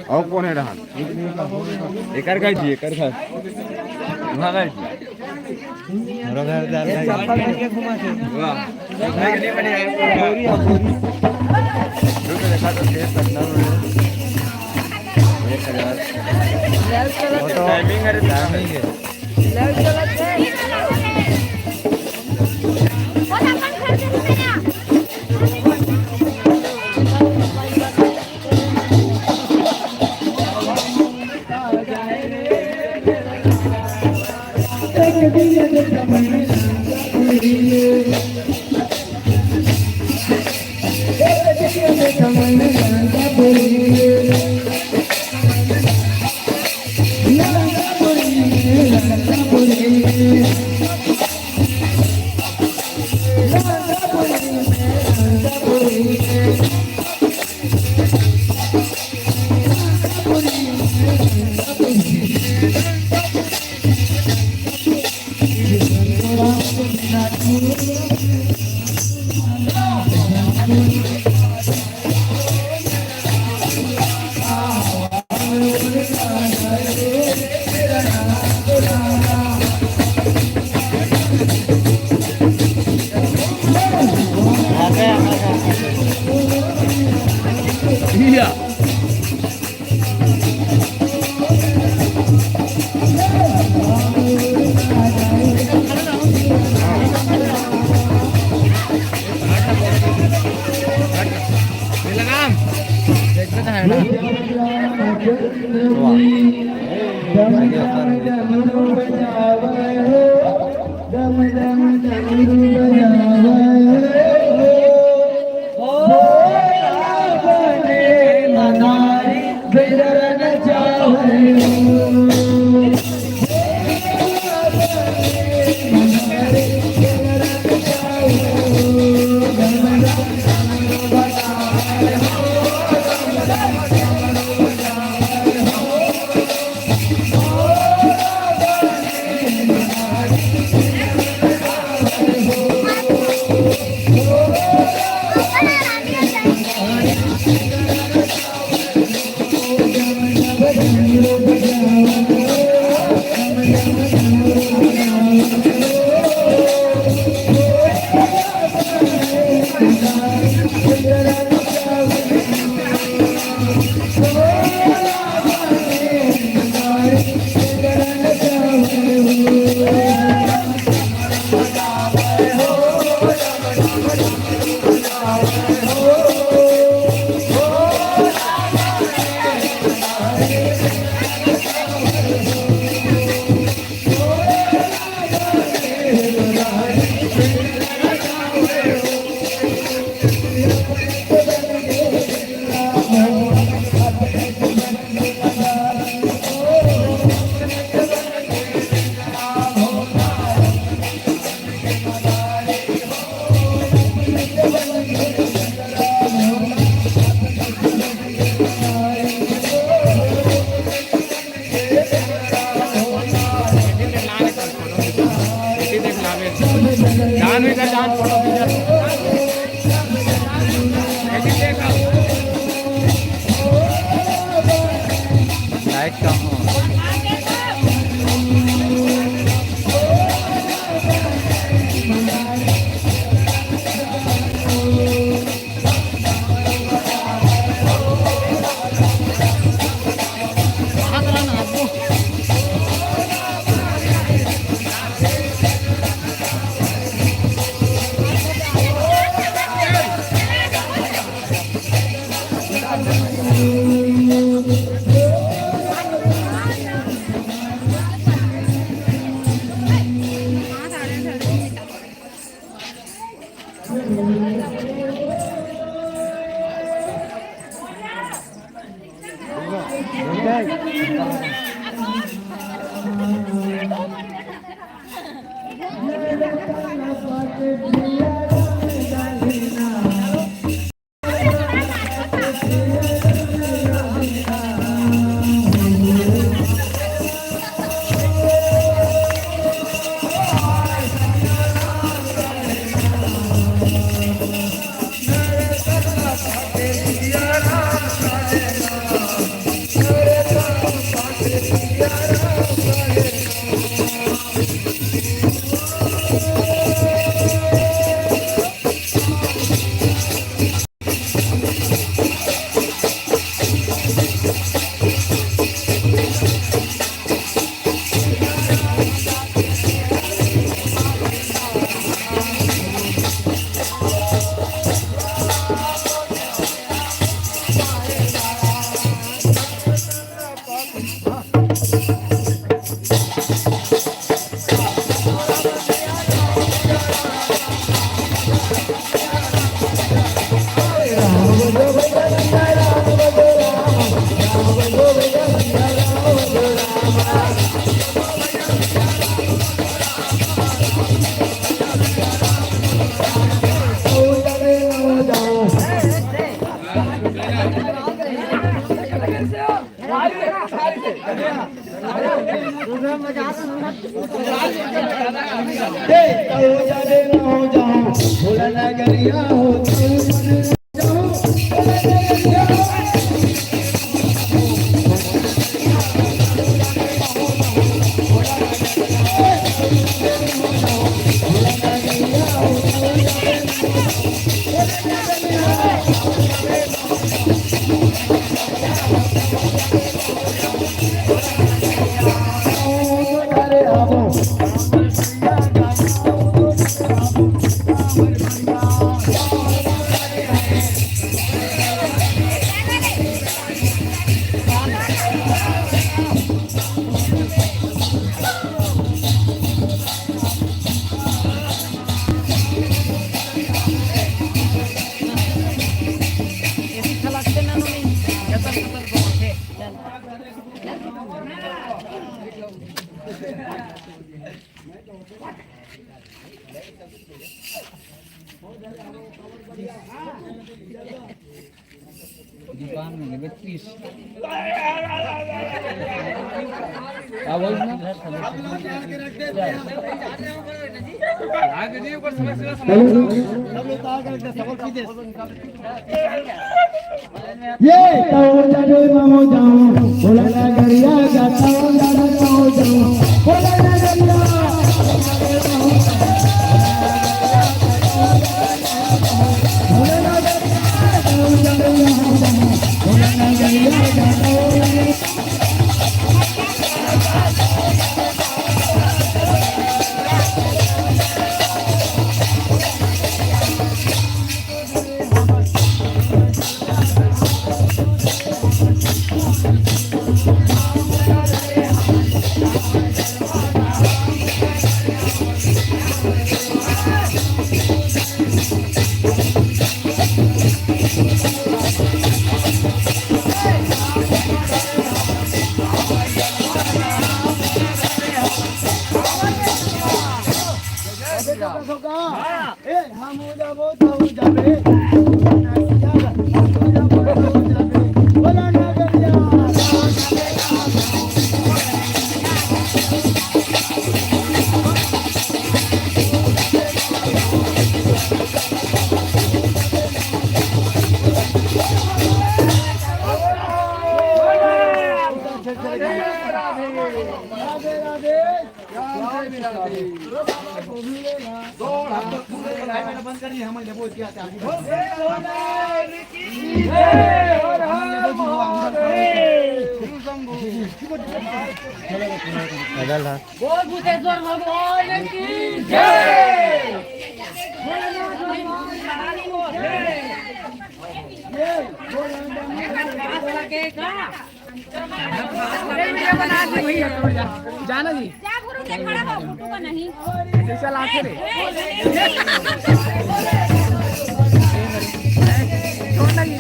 अउ कोन हे रहन? एकर का जी, एकर का। वहाँ का जी। वाह। रुक, देखा तो तेज पटना में। एक हजार। वो तो टाइमिंग है रे, टाइमिंग है। दुकान में लेबे तीस। का बोल ना? ये तो जादू मामो जाऊं, बोला ना गरिया, जाता हूँ, जाता हूँ, जाऊं, बोला ना गरिया। बोल भूतेश्वर भगवान की जय। जाना जी। क्या गुरु के खड़ा हो, फोटो का नहीं। चल आके रे। छोड़ ना जी।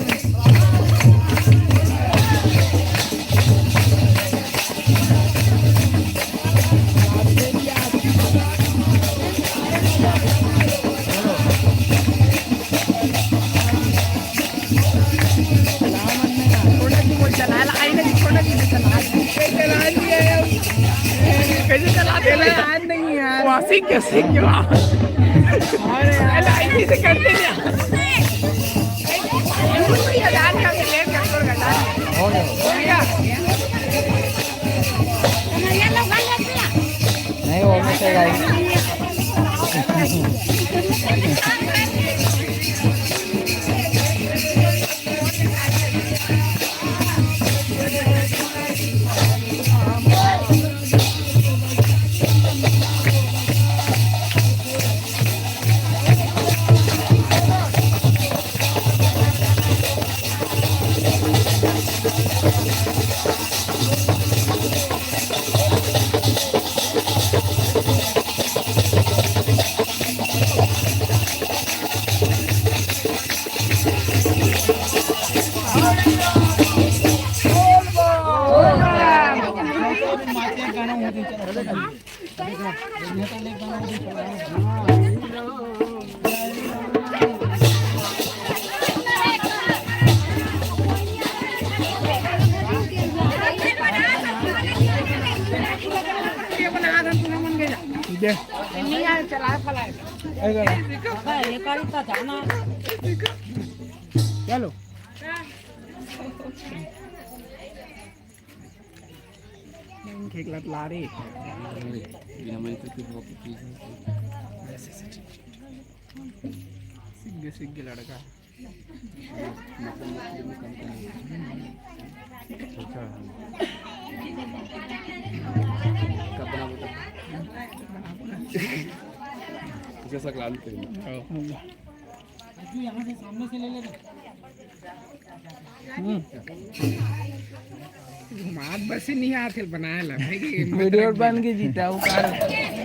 कैसे चलाते हैं? वहाँ सीख गया, सीख गया। अरे यार। ऐसे करते हैं। नहीं, वो नहीं चलाएगी। दे। नहीं यार, चलाए फलाए। ऐसा ना। चलो। खेकला ला रे। बिना मैं तो कुछ वापस चीज नहीं। सीख गए, सीख गए लड़का। मतलब, मतलब, मतलब, कम, कम। अच्छा। कब बना बेटा? इसका सकलान करेंगे। हाँ। हम्म। घुमात बस ही नहीं आथे बनाए ला, भाई, कि वीडियो मतलब बन के जीता वो कार।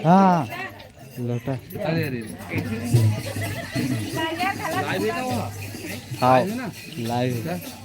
हाँ। लोटा। अरे, अरे। लाइव है क्या वहाँ? हाँ, लाइव है ना? लाइव है।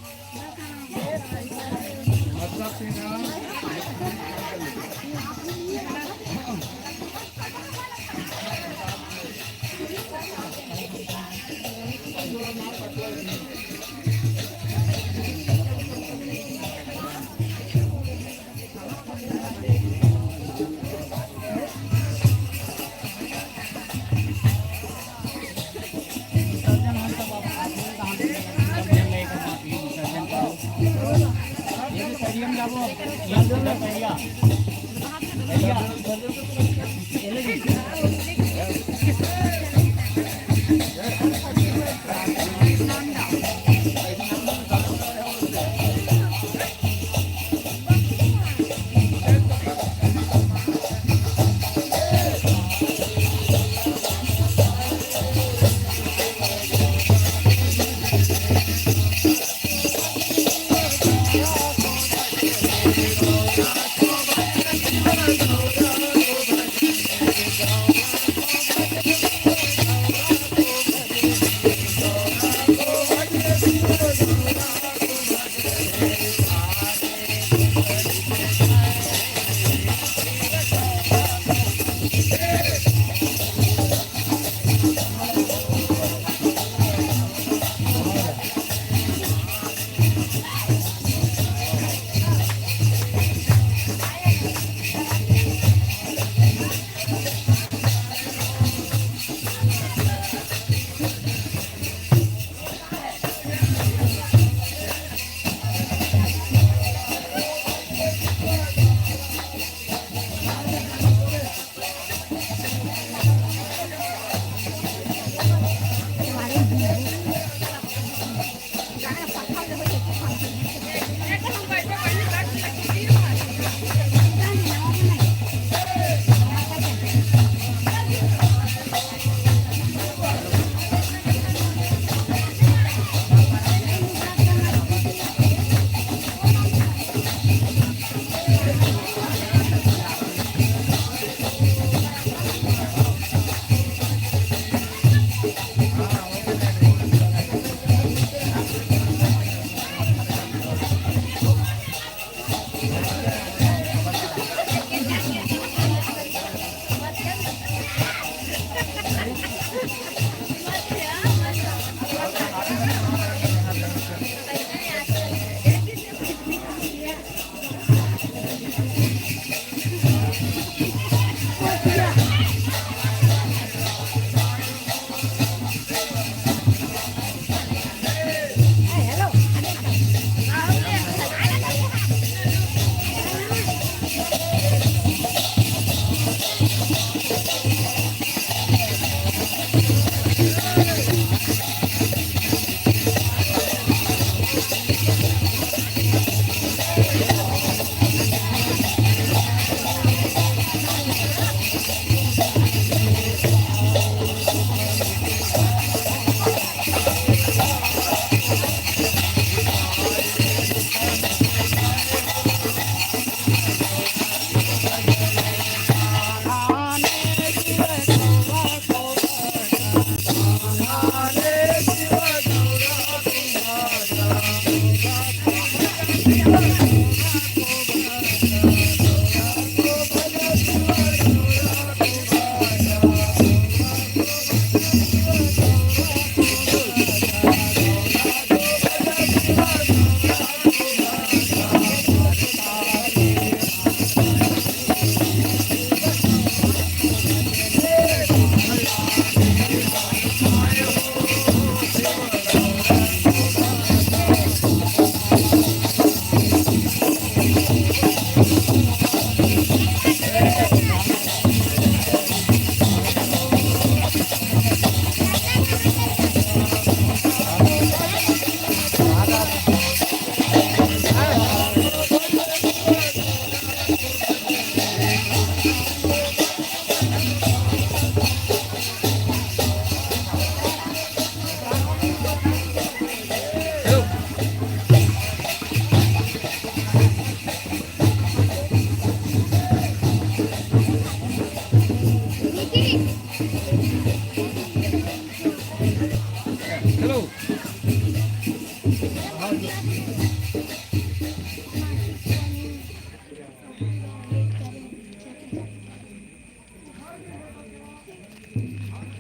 क्या? मतलब कि ना,